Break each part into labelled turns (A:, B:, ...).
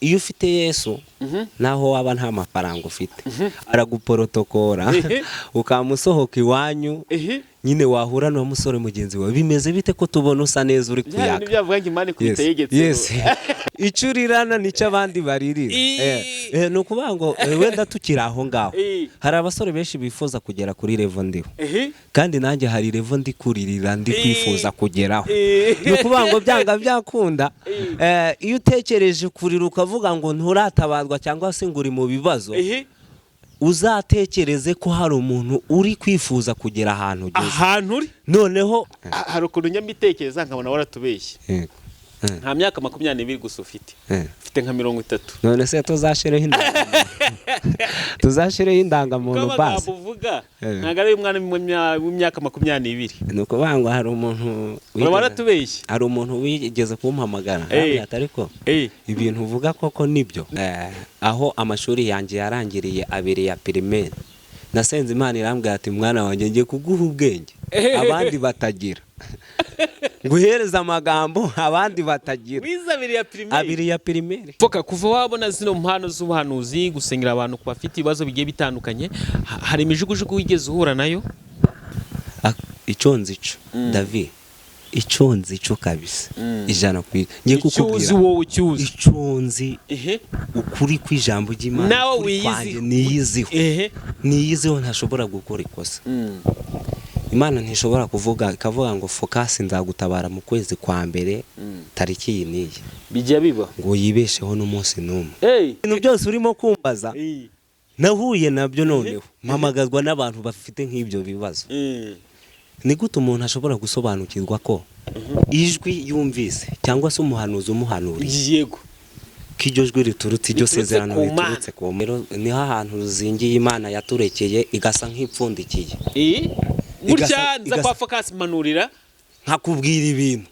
A: Iyo ufite Yesu, naho waba nta mafaranga ufite, araguporotokora ukamusohoka iwanyu. Nyine wahura n'umusore mugenzi wawe: "Bimeze bite ko tubona usa neza, uri
B: Bya bintu
A: kuyaga?"
B: byavuga ngo Imana ikubita yegetse.
A: Yes, icyo urirana nicyo abandi baririra. Ni ukuvuga ngo wenda tukiri aho ngaho, hari abasore benshi bifuza kugera kuri level ndiho, kandi nanjye hari level ndi kuririra, ndi kwifuza kugeraho. Ni ukuvuga ngo byanga byakunda, iyo utekereje kurira ukavuga ngo nturatabarwa cyangwa se ngo uri mu bibazo, uzatekereze ko hari umuntu uri kwifuza kugera ahantu ugeze.
B: Ahantu uri.
A: Noneho
B: Hari ukuntu njya mbitekereza nkabona waratubeshye. Nta myaka 22 gusa ufite, ufite nka 30.
A: None se tuzashireho indangamuntu, tuzashireho indangamuntu?
B: Kuko
A: Basi.
B: amagambo uvuga ntabwo ari umwana w'imyaka 22.
A: Ni ukuvuga ngo hari umuntu
B: Uraba waratubeshye.
A: Hari umuntu wigeze kumpamagara, arambwira ati: "Ariko ibintu uvuga koko nibyo?" Aho amashuri yanjye yarangiriye abiri ya primaire, nasenze Imana irambwira ati: "Mwana wanjye, ngiye kuguha ubwenge abandi batagira, nguhereza amagambo abandi batagira."
B: Wize abiri ya primaire?
A: Abiri ya primaire.
B: Foka, kuva wabona zino mpano z'ubuhanuzi, gusengera abantu ku bafite ibibazo bigiye bitandukanye, hari imijugujugu wigeze uhura nayo?
A: Icyo nzi cyo, David, icyo nzi cyo kabisa, 100%, ngiye
B: Icyo uzi.
A: kukubwira.
B: Wowe icyo uzi.
A: Icyo nzi, ukuri kw'ijambo ry'Imana,
B: Nawe
A: ukuri
B: wiyiziho.
A: kwanjye niyiziho, niyiziho, ntashobora gukora ikosa. Imana ntishobora kuvuga ikavuga ngo: "Focus, nzagutabara mu kwezi kwa mbere, tariki iyi n'iyi,"
B: Bijya biba?
A: ngo yibesheho n'umunsi n'umwe. Ibintu byose urimo kumbaza nahuye nabyo. Noneho mpamagazwa n'abantu bafite nk'ibyo bibazo. Ni gute umuntu ashobora gusobanukirwa ko ijwi yumvise cyangwa se umuhanuzi umuhanuriye, ko iryo jwi riturutse, iryo
B: Riturutse
A: sezerano
B: ku Mana.
A: riturutse ku Mana? Rero niho ahantu ruzingiye, Imana yaturekeye igasa nk'ipfundikiye.
B: Gutya nza kwa Focus manurira.
A: Nkakubwira ibintu,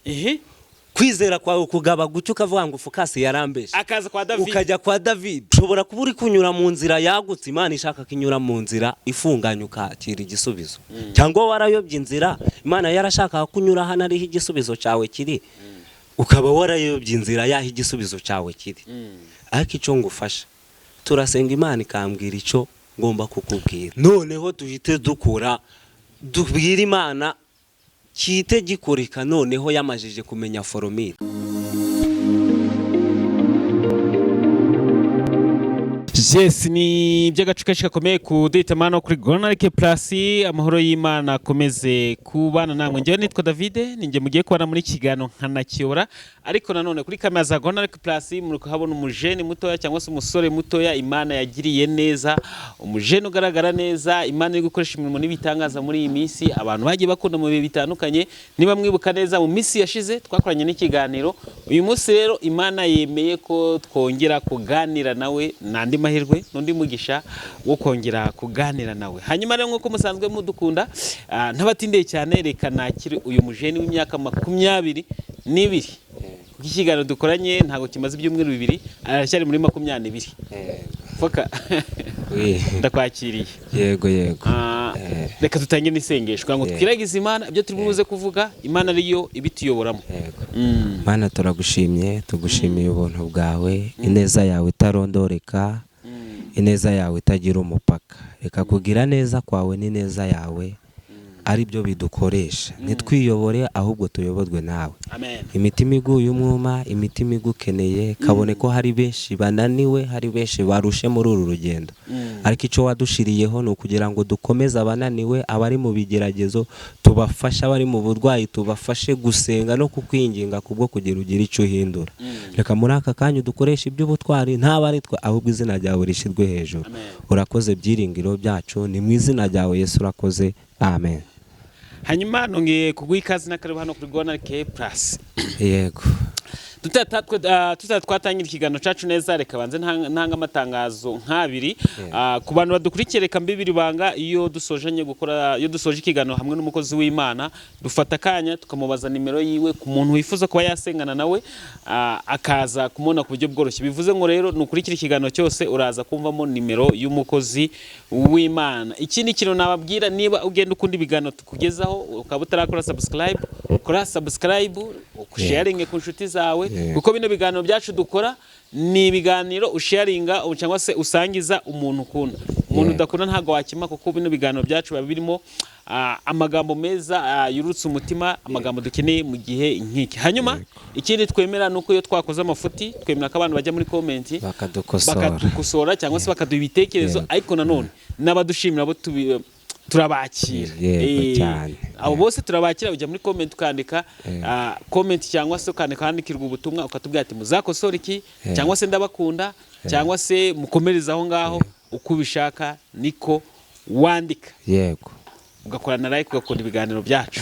A: kwizera kwawe kugaba gucyo, ukavuga ngo Focus yarambeshe.
B: Akaza kwa David.
A: Ukajya kwa David. Ushobora kuba uri kunyura mu nzira yagutse, Imana ishaka ko inyura mu nzira ifunganye ukakira igisubizo, cyangwa warayobye inzira, Imana yarashakaga ko unyura hano ariho igisubizo cyawe kiri, ukaba warayobye inzira y'aho igisubizo cyawe kiri. Ariko icyo ngufasha, turasenga, Imana ikambwira icyo ngomba kukubwira, noneho duhite dukura tubwire Imana kihite gikoreka, noneho yamajije kumenya formule.
B: Yes, ni iby'agace kenshi gakomeye kuduhitamo hano kuri Gonarike Plus. Amahoro y'Imana akomeze kubana namwe. Njyewe nitwa David, ninjye mugiye kubana muri kiganiro nkanakiyobora. Ariko nanone kuri kamera za Gonarike Plus muri kuhabona umujene mutoya cyangwa se umusore mutoya Imana yagiriye neza, umujene ugaragara neza, Imana iri gukoresha imirimo n'ibitangaza muri iyi minsi, abantu bagiye bakunda mu bihe bitandukanye. Niba mwibuka neza, mu minsi yashize twakoranye n'ikiganiro. Uyu munsi rero Imana yemeye ko twongera kuganira nawe, n'andi mahirwe n'undi mugisha wo kongera kuganira nawe. Hanyuma rero, nk'uko musanzwe mudukunda, ntabatindiye cyane, reka nakire uyu mujeni w'imyaka 22, kuko ikiganiro dukoranye ntabwo kimaze ibyumweru 2, aracyari muri 22. Foka, ndakwakiriye.
A: Yego.
B: Reka dutange n'isengesho kugira ngo twiragize Imana ibyo turi buze kuvuga, Imana ariyo ibituyoboramo.
A: Yego. Mana, turagushimye, tugushimiye ubuntu bwawe, ineza yawe itarondoreka, ineza yawe itagira umupaka. Reka kugira neza kwawe n'ineza yawe ari byo bidukoresha, ntitwiyobore ahubwo tuyoborwe nawe.
B: Amen.
A: Imitima iguye umwuma, imitima igukeneye, kabone ko hari benshi bananiwe, hari benshi barushe muri uru rugendo, ariko icyo wadushiriyeho ni ukugira ngo dukomeze abananiwe, abari mu bigeragezo tubafashe, abari mu burwayi tubafashe gusenga no kukwinginga kubwo kugira ugire icyo uhindura. Reka muri aka kanya udukoreshe iby'ubutwari, ntaba ari twe ahubwo izina ryawe rishyirwe hejuru.
B: Amen.
A: Urakoze, byiringiro byacu ni mu izina ryawe Yesu, urakoze, amen.
B: Hanyuma nongeye kuguha ikaze n'akareba hano kuri Rwanda K Plus.
A: Yego.
B: Tutari twatangira ikiganiro cyacu neza, reka banze ntanga amatangazo nk'abiri. Ku bantu badukurikiye, reka mbibiri ibanga: iyo dusojanye gukora, iyo dusoje ikiganiro hamwe n'umukozi w'Imana, dufata akanya tukamubaza nimero yiwe ku muntu wifuza kuba yasengana nawe, akaza kumubona ku buryo bworoshye. Bivuze ngo rero nukurikira ikiganiro cyose uraza kumvamo nimero y'umukozi w'Imana. Ikindi kintu nababwira, niba ugenda ukunda ibiganiro tukugezaho ukaba utarakora subscribe Kora subscribe, usharinge ku nshuti zawe,
A: Yego.
B: kuko bino biganiro byacu dukora ni ibiganiro usharinga cyangwa se usangiza umuntu ukunda. Umuntu
A: Yego.
B: udakunda ntabwo wakima, kuko bino biganiro byacu biba birimo amagambo meza yurutse umutima, amagambo dukeneye mu gihe nk'iki. Hanyuma ikindi twemera ni uko iyo twakoze amafuti, twemera ko abantu bajya muri comment
A: bakadukosora,
B: bakadukosora cyangwa se bakaduha ibitekerezo.
A: Yego.
B: Ariko nanone n'abadushimira bo turabakira.
A: Yego, cyane.
B: Abo bose turabakira. Ujya muri comment ukandika
A: Yego.
B: Comment cyangwa se ukandika handikirwa ubutumwa, ukatubwira ati muzakosora iki, cyangwa se ndabakunda, cyangwa se mukomereze aho ngaho. Uko ubishaka niko wandika, ugakora na like, ugakunda ibiganiro byacu.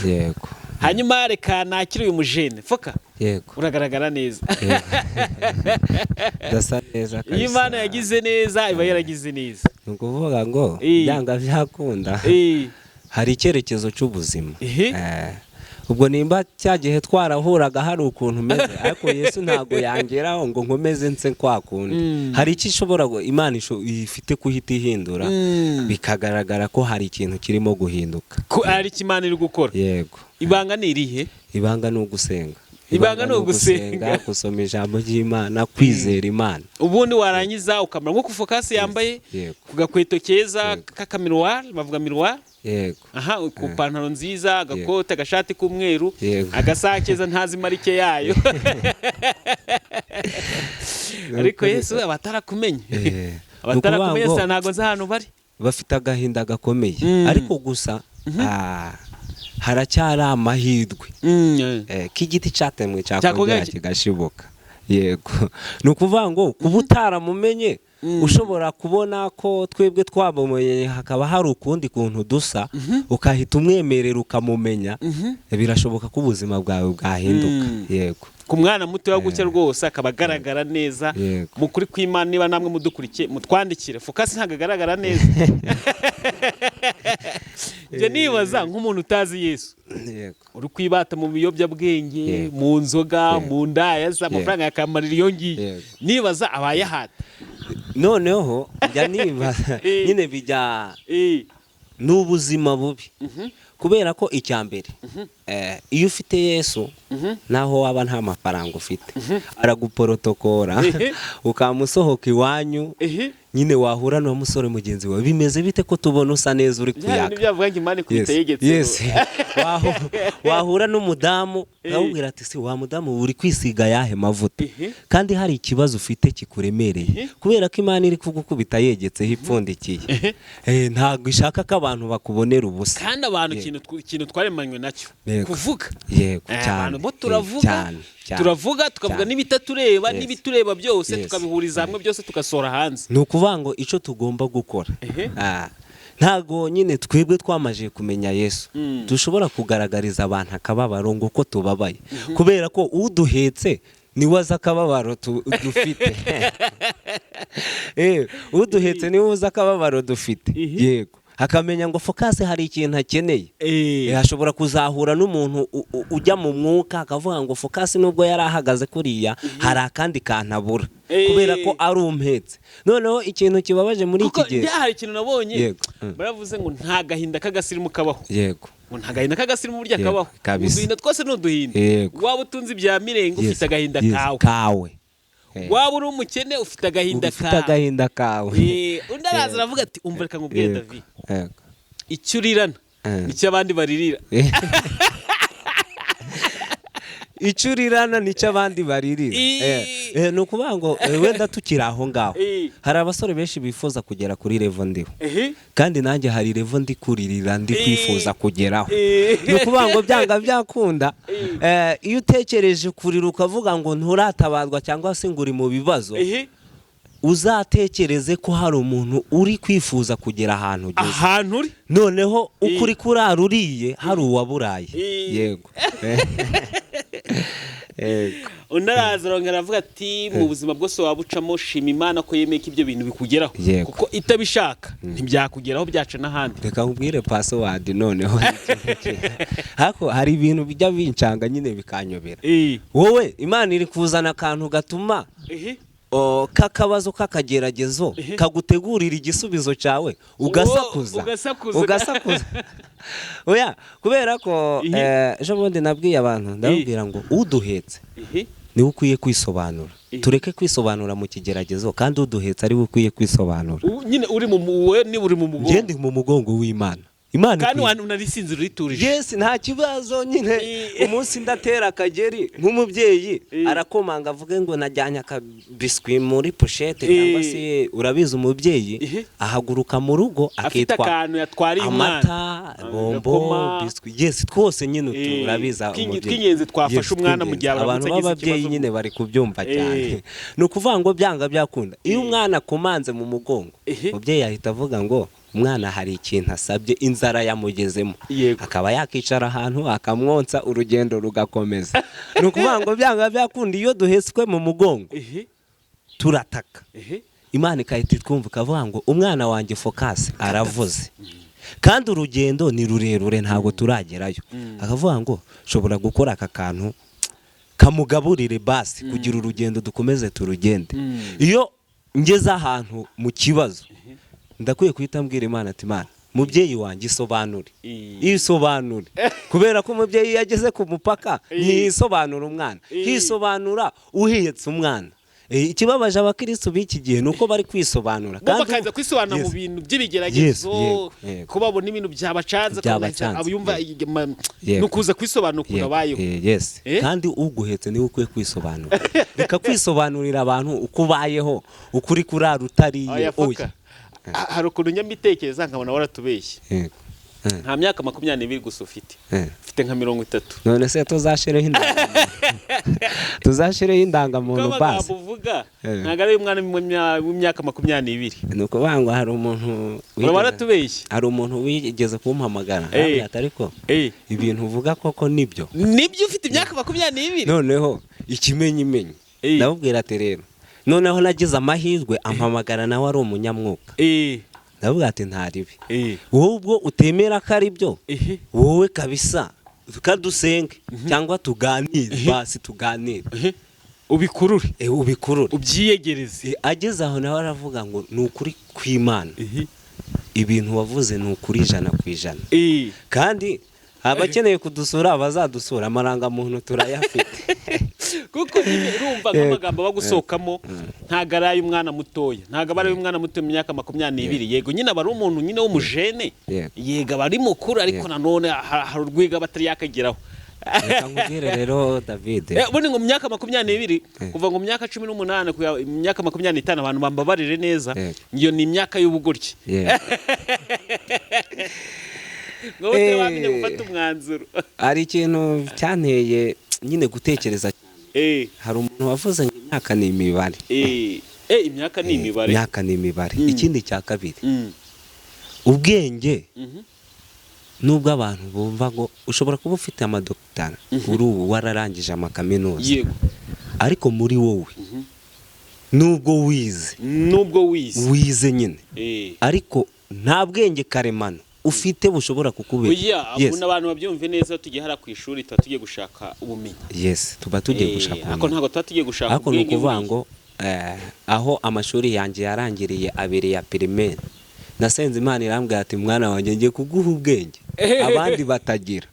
B: Hanyuma reka nakire uyu mujene Foka. Uragaragara neza.
A: Ndasa neza
B: Iyo
A: kabisa.
B: Imana yagize neza, iba yaragize neza.
A: Ni ukuvuga ngo byanga byakunda hari icyerekezo cy'ubuzima. Ubwo nimba cya gihe twarahuraga hari ukuntu umeze, ariko Yesu ntabwo yangeraho ngo nkomeze nse kwa kundi. Hari icyo ishobora Imana ifite kuhita ihindura, bikagaragara ko hari ikintu kirimo guhinduka.
B: Ko ari icyo Imana iri gukora.
A: Yego.
B: Ibanga ni irihe?
A: Ibanga ni ugusenga.
B: Ibanga ni ugusenga.
A: Gusoma ijambo ry'Imana, kwizera Imana.
B: Ubundi warangiza ukamara nk'uko Fokasi yambaye ku gakweto keza k'akamiruwari, bavuga miruwari. Aha, ku pantaro nziza, agakote, agashati k'umweru, agasaha keza, ntazi marike yayo, ariko Yesu abatarakumenye, abatarakumenye
A: Ni ukuvuga ngo
B: ntabwo nzi ahantu bari.
A: bafite agahinda gakomeye, ariko gusa haracyari amahirwe k'igiti cyatemwe cyakongera
B: Cyakongera
A: kigashibuka. Yego, ni ukuvuga ngo kuba utaramumenye, ushobora kubona ko twebwe twamumenye hakaba hari ukundi kuntu dusa, ukahita umwemerera ukamumenya, birashoboka ko ubuzima bwawe bwahinduka. Yego.
B: Ku mwana muto gutya rwose akaba agaragara neza. Mu kuri kw'Imana, niba namwe mudukurikiye, mutwandikire. Fokasi ntabwo agaragara neza. Njye nibaza nk'umuntu utazi Yesu, uri kwibata mu biyobyabwenge, mu nzoga, mu ndaya, za amafaranga yakamarira iyo ngiyo, nibaza abayahata.
A: Noneho njya nibaza nyine bijya n'ubuzima bubi, kubera ko icya mbere, iyo ufite Yesu, naho waba nta mafaranga ufite, araguporotokora, ukamusohoka iwanyu, nyine wahura na musore mugenzi wawe, bimeze bite ko tubona usa neza, uri
B: Bya bintu
A: kuyaka?
B: byavuga ngo Imana ikubita yegetse.
A: Wahura n'umudamu, akakubwira ati si wa mudamu, uri kwisiga yahe mavuta? Kandi hari ikibazo ufite kikuremereye, kubera ko Imana iri kugukubita yegetseho ipfundikiye. Ntabwo ishaka ko abantu bakubonera ubusa.
B: Kandi abantu ikintu twaremanywe nacyo, kuvuga. Abantu bo turavuga,
A: Cyane, cyane.
B: turavuga, tukavuga n'ibitatureba, n'ibitureba byose, tukabihuriza hamwe byose, tugasohora hanze.
A: Ni ukuvuga ngo icyo tugomba gukora, ntago nyine twebwe twamaze kumenya Yesu dushobora kugaragariza abantu akababaro ngo uko tubabaye, kubera ko uduhetse niwe azi akababaro dufite. Uduhetse niwe uzi akababaro dufite. Yego, akamenya ngo Fokasi hari ikintu akeneye. Ashobora kuzahura n'umuntu ujya mu mwuka, akavuga ngo Fokasi nubwo yari ahagaze kuriya, hari akandi kantu abura, kubera ko ari umpetse. Noneho ikintu kibabaje muri
B: Kuko
A: iki gihe
B: njye hari ikintu nabonye, baravuze ngo nta gahinda k'agasirimu kabaho, ngo nta gahinda k'agasirimu burya kabaho. Uduhinda twose ni uduhinda. Waba utunze ibya mirenge, ufite agahinda kawe.
A: Kawe.
B: Waba uri umukene, ufite agahinda
A: Ufite
B: kawe.
A: agahinda kawe.
B: Undi araza aravuga ati umva, reka nkubwire, David, icyo urirana nicyo abandi baririra.
A: Icyo urirana nicyo abandi baririra. Ni ukuvuga ngo wenda tukiri aho ngaho, hari abasore benshi bifuza kugera kuri level ndiho, kandi nanjye hari level ndi kuririra, ndi kwifuza kugeraho. Ni ukuvuga ngo byanga byakunda, iyo utekereje kurira ukavuga ngo nturatabarwa cyangwa se ngo uri mu bibazo, uzatekereze ko hari umuntu uri kwifuza kugera ahantu ugeze,
B: ahantu uri,
A: noneho uko uri kurara uriye, hari uwaburaye. Yego. Yego.
B: Undi araza arongera aravuga ati mu buzima bwose waba ucamo, shima Imana ko yemeye ko ibyo bintu bikugeraho, kuko itabishaka ntibyakugeraho, byaca n'ahandi.
A: Reka nkubwire password. Noneho ariko hari ibintu bijya bincanga nyine bikanyobera. Wowe Imana iri kuzana akantu gatuma k'akabazo k'akageragezo kagutegurira igisubizo cyawe, ugasakuza.
B: Ugasakuza.
A: Ugasakuza. Oya, kubera ko ejo bundi nabwiye abantu, ndababwira ngo uduhetse niwe ukwiye kwisobanura. Tureke kwisobanura mu kigeragezo kandi uduhetse ari we ukwiye kwisobanura.
B: Nyine uri mu we niba uri mu mugongo.
A: Njye ndi mu mugongo w'Imana. Imana
B: kandi unarisinzira uriturije.
A: Yes, nta kibazo nyine. Umunsi ndatera akageri nk'umubyeyi, arakomanga avuge ngo najyanye akabiswi muri pochette, cyangwa se urabizi umubyeyi ahaguruka mu rugo
B: afite
A: akitwa
B: akantu yatwariye umwana.
A: Amata, bombo,
B: agakoma.
A: biswi, yes, twose nyine utu urabizi umubyeyi.
B: Tw'ingenzi twafasha
A: Yes,
B: umwana mu gihe
A: tw'ingenzi.
B: aramutse
A: Abantu
B: agize
A: b'ababyeyi
B: ikibazo.
A: nyine bari kubyumva cyane. Ni ukuvuga ngo byanga byakunda, iyo umwana akomanze mu mugongo, umubyeyi ahita avuga ngo umwana hari ikintu asabye, inzara yamugezemo. Akaba yakicara ahantu akamwonsa, urugendo rugakomeza. Ni ukuvuga ngo byanga byakunda, iyo duhetswe mu mugongo turataka, Imana igahita itwumva, ikavuga ngo umwana wanjye Focus aravuze, kandi urugendo ni rurerure, ntabwo turagerayo. Akavuga ngo nshobora gukora aka kantu kamugaburire basi kugira urugendo dukomeze turugende. Iyo ngeze ahantu mu kibazo, ndakwiye guhita mbwira Imana ati: "Imana mubyeyi wanjye, isobanure." Isobanure, kubera ko umubyeyi iyo ageze ku mupaka ntiyisobanura umwana, hisobanura uhetse umwana. Ikibabaje abakirisitu b'iki gihe ni uko bari kwisobanura
B: bo bakaza kwisobanura mu bintu by'ibigeragezo,
A: Yes, yego.
B: ko babona ibintu byabacanze,
A: Byabacanze,
B: yumva
A: Yego.
B: ni ukuza kwisobanura ukuntu abayeho.
A: Yes.
B: Eh?
A: Kandi uguhetse niwe ukwiye kwisobanura. Reka kwisobanurira abantu uko ubayeho, uko uri kurara utariye.
B: Oya,
A: Oya.
B: fuka. Hari ukuntu njya mbitekereza nkabona waratubeshye. Nta myaka 22 gusa ufite, ufite nka 30.
A: None se tuzashireho indangamuntu
B: Kuko
A: basi?
B: amagambo uvuga
A: Eh.
B: ntabwo ari umwana w'imyaka 22.
A: Ni ukuvuga ngo hari umuntu
B: Uraba waratubeshye.
A: Hari umuntu wigeze kumpamagara, arambwira ati: "Ariko ibintu uvuga koko nibyo?"
B: Nibyo, ufite imyaka 22?
A: Noneho ikimenyimenyi, ndamubwira ati rero noneho nagize amahirwe ampamagara nawe ari umunyamwuka. Ndavuga ati: "Nta ribi, wowe ubwo utemera ko ari byo, wowe kabisa kadusenge cyangwa tuganire basi, tuganire."
B: Ubikurure.
A: Ubikurure.
B: Ubyiyegereze.
A: Ageze aho nawe aravuga ngo: "Ni ukuri kw'Imana, ibintu wavuze ni ukuri 100%." Kandi abakeneye kudusura bazadusura, amarangamuntu turayafite.
B: Kuko nyine urumva nk'amagambo aba gusohokamo ntabwo ari ay'umwana mutoya, ntabwo aba ari ay'umwana muto mu myaka 22. Yego nyine aba ari umuntu nyine w'umujene, yego aba ari mukuru, ariko nanone hari urwego aba atari yakageraho.
A: Reka nkubwire rero, David.
B: Ubundi ngo mu myaka 22, kuva ngo mu myaka 18 kugera mu myaka 25, abantu bambabarire neza, iyo ni imyaka y'ubugoryi, ngo ute wamenya gufata umwanzuro.
A: Hari ikintu cyanteye nyine gutekereza. Hari umuntu wavuze ngo imyaka ni imibare.
B: Imyaka ni imibare.
A: Imyaka ni imibare. Ikindi cya kabiri, ubwenge, nubwo abantu bumva ngo ushobora kuba ufite amadogitara, uri ubu wararangije amakaminuza, ariko muri wowe, nubwo wize,
B: nubwo wize,
A: wize nyine, ariko nta bwenge karemano ufite bushobora kukubera.
B: Oya,
A: Yes.
B: ubu abantu babyumve neza, tugiye hariya ku ishuri tuba tugiye gushaka ubumenyi.
A: Yes, tuba tugiye gushaka
B: ariko
A: ubumenyi.
B: ntabwo tuba tugiye gushaka
A: Ariko ni
B: ubwenge
A: ukuvuga
B: buriya.
A: ngo aho amashuri yanjye yarangiriye abiri ya primaire, nasenze Imana irambwira ati: "Mwana wanjye, ngiye kuguha ubwenge abandi batagira,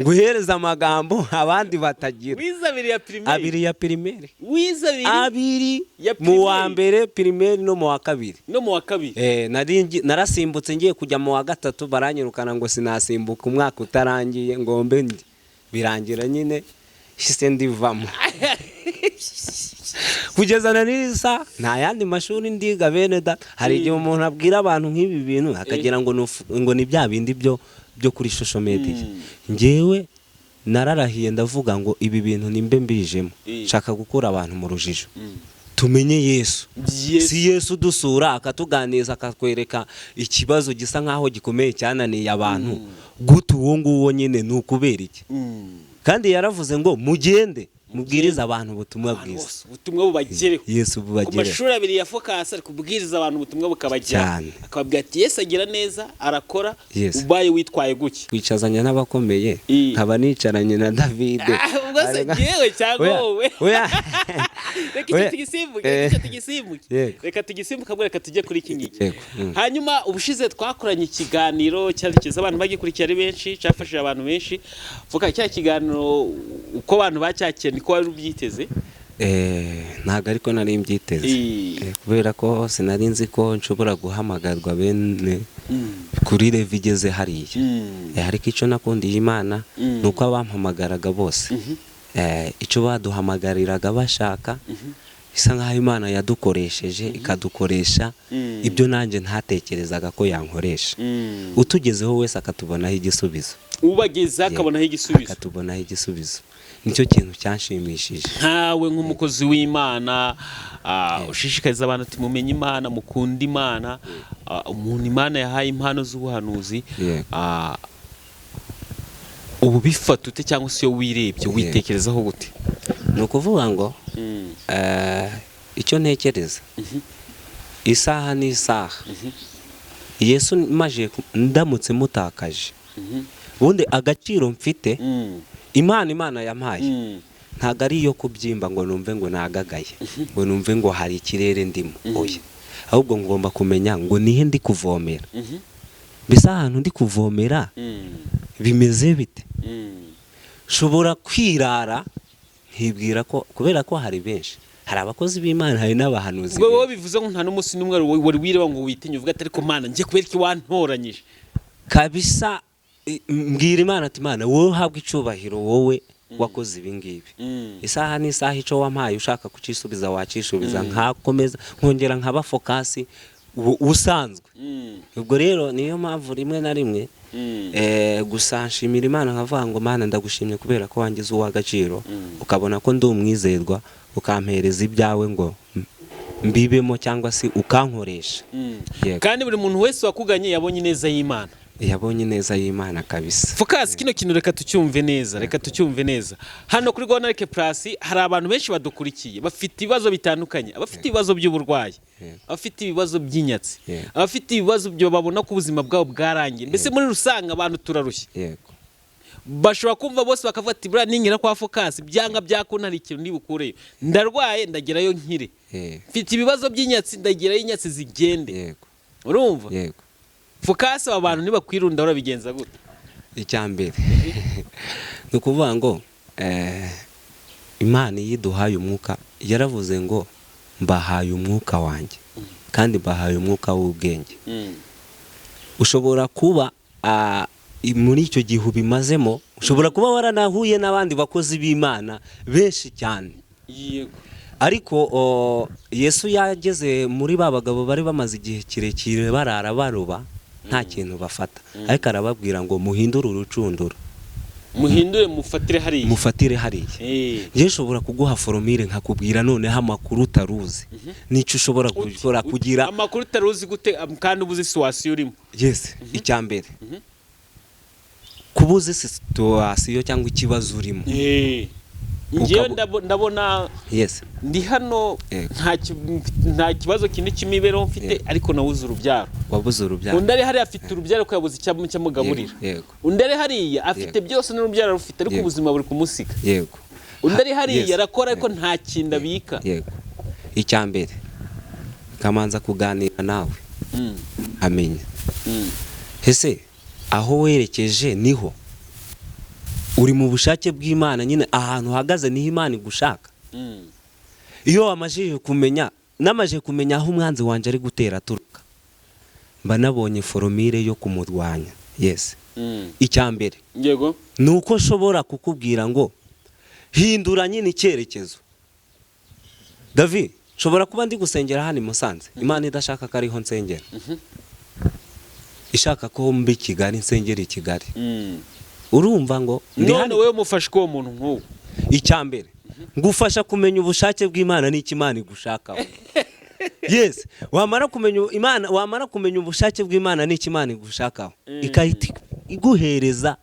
A: nguhereze amagambo abandi batagira."
B: Wize abiri ya primaire?
A: Abiri ya primaire.
B: Wize abiri
A: Abiri.
B: ya
A: Mu wa
B: primaire?
A: mbere primaire no mu wa kabiri.
B: No mu wa kabiri.
A: Narasimbutse ngiye kujya mu wa gatatu, baranyirukana ngo sinasimbuka umwaka utarangiye, ngo mbe birangira nyine hise ndivamo. Kugeza na n'isa nta yandi mashuri ndiga. Bene da, hari igihe umuntu abwira abantu nk'ibi bintu akagira ngo ngo ni bya bindi byo kuri social media. Njyewe nararahiye, ndavuga ngo ibi bintu nimbe mbijemo, nshaka gukura abantu mu rujijo, tumenye Yesu.
B: Yesu.
A: Si Yesu dusura akatuganiriza, akatwereka ikibazo gisa nkaho gikomeye cyananiye abantu, gute uwo nguwo nyine ni ukubera iki? Kandi yaravuze ngo mugende. Mubwirize abantu ubutumwa
B: Abantu
A: bwiza.
B: bose, ubutumwa bubagereho.
A: Yesu
B: Ku
A: bubagereho.
B: mashuri abiri ya Focus ari kubwiriza abantu, ubutumwa bukabageraho.
A: Cyane.
B: Akababwira ati: "Yesu agira neza, arakora."
A: Yes.
B: Ubaye witwaye gutya.
A: Kwicazanya n'abakomeye, nkaba nicaranye na Davide.
B: Ah, ubwo se njyewe cyangwa
A: Oya,
B: wowe?
A: Oya.
B: Reka icyo
A: Oya.
B: tugisimbuke, reka icyo tugisimbuke.
A: Yego.
B: Reka tugisimbuke ahubwo, reka tujye kuri iki ngiki.
A: Yego.
B: Hanyuma ubushize twakoranye ikiganiro cyari cyiza, abantu bagikurikiye ari benshi, cyafashije abantu benshi. Vuga cya kiganiro uko abantu bacyakiriye, niko wari ubyiteze?
A: Ntabwo ariko nari mbyiteze. Kubera ko sinari nzi ko nshobora guhamagarwa bene kuri level igeze hariya. Ariko icyo nakundiye Imana ni uko abampamagaraga bose, icyo baduhamagariraga bashaka, bisa nk'aho Imana yadukoresheje, ikadukoresha ibyo nanjye ntatekerezaga ko yankoresha. Utugezeho wese akatubonaho igisubizo.
B: Ubageze akabonaho igisubizo.
A: Akatubonaho igisubizo, nicyo kintu cyanshimishije.
B: Nkawe nk'umukozi w'Imana, ushishikariza abantu ati: "Mumenye Imana, mukunde Imana," umuntu Imana yahaye impano z'ubuhanuzi, ubu bifata ute, cyangwa se iyo wirebye witekerezaho gute?
A: Ni ukuvuga ngo icyo ntekereza, isaha n'isaha Yesu maje ndamutse mutakaje, ubundi agaciro mfite, Imana yampaye, ntabwo ari iyo kubyimba ngo numve ngo nagagaye, ngo numve ngo hari ikirere ndimo. Oya, ahubwo ngomba kumenya ngo nihe ndi kuvomera, mbese ahantu ndi kuvomera bimeze bite. Nshobora kwirara nkibwira ko, kubera ko hari benshi, hari abakozi b'Imana, hari n'abahanuzi
B: Ubwo wowe
A: benshi.
B: bivuze ngo nta n'umunsi n'umwe wari wireba ngo witinye, uvuga ati: "Ariko Mana, njye kubera iki wantoranyije?"
A: Kabisa, mbwira Imana ati: "Imana, wowe uhabwa icubahiro, wowe wakoze ibi ngibi. Isaha n'isaha icyo wampaye ushaka kucisubiza wakishubiza, nkakomeza nkongera nkaba Focus usanzwe." Ubwo rero niyo mpamvu rimwe na rimwe gusa nshimira Imana, nkavuga ngo: "Mana, ndagushimye kubera ko wangize uw'agaciro, ukabona ko ndi umwizerwa, ukampereza ibyawe ngo mbibemo cyangwa se ukankoresha." Yego.
B: Kandi buri muntu wese wakuganye yabonye ineza y'Imana.
A: Yabonye ineza y'Imana kabisa.
B: Focus, kino kintu reka tucyumve neza, reka tucyumve neza. Hano kuri Rwanda Plus hari abantu benshi badukurikiye bafite ibibazo bitandukanye: abafite ibibazo by'uburwayi, abafite ibibazo by'inyatsi, abafite ibibazo byo babona ko ubuzima bwabo bwarangiye. Mbese muri rusange abantu turarushye. Bashobora kumva bose bakavuga ati: "Buriya ninkira kwa Focus, byanga byakunda hari ikintu nibukureyo. Ndarwaye, ndagerayo nkire. Mfite ibibazo by'inyatsi, ndagerayo inyatsi zigende." Urumva?
A: Yego.
B: Focus, aba bantu nibakwirunda urabigenza gute?
A: Icya mbere ni ukuvuga ngo Imana iyo iduhaye umwuka, yaravuze ngo: "Mbahaye umwuka wanjye, kandi mbahaye umwuka w'ubwenge." Ushobora kuba muri icyo gihe ubimazemo, ushobora kuba waranahuye n'abandi bakozi b'Imana benshi cyane, ariko Yesu yageze muri ba bagabo bari bamaze igihe kirekire barara baroba nta kintu bafata, ariko arababwira ngo: "Muhindure urucundura."
B: Muhindure, mufatire hariya.
A: Mufatire hariya. Njye nshobora kuguha formule, nkakubwira noneho amakuru utaruzi n'icyo ushobora gukora kugira.
B: Amakuru utaruzi gute, kandi ubuze situation urimo?
A: Yes, icya mbere, kuba uzi situation cyangwa ikibazo urimo.
B: Njyewe ndabona ndi hano, nta kibazo kinini cy'imibereho mfite, ariko nabuze urubyaro.
A: Wabuze urubyaro.
B: Undi ari hariya afite urubyaro, ko yabuze icyo cyamugaburira. Undi ari hariya afite byose n'urubyaro rufite, ariko ubuzima buri kumusiga. Undi ari hariya arakora, ariko nta kintu abika.
A: Yego, icya mbere kamanza kuganira nawe, amenya ese aho werekeje niho uri mu bushake bw'Imana nyine, ahantu uhagaze niho Imana igushaka. Iyo wamajije kumenya, namaze kumenya aho umwanzi wanjye ari gutera aturuka, mba nabonye formule yo kumurwanya. Yes, icya mbere ni uko nshobora kukubwira ngo: "Hindura nyine icyerekezo." David, nshobora kuba ndi gusengera hano i Musanze, Imana idashaka ko ariho nsengera, ishaka ko mba i Kigali, nsengera i Kigali. Urumva ngo ndi
B: None
A: hano.
B: wowe mufashe uwo muntu nk'uwo?
A: Icya mbere, ngufasha kumenya ubushake bw'Imana n'icyo Imana igushakaho. Yes, wamara kumenya Imana, wamara kumenya ubushake bw'Imana n'icyo Imana igushakaho, ikahita iguhereza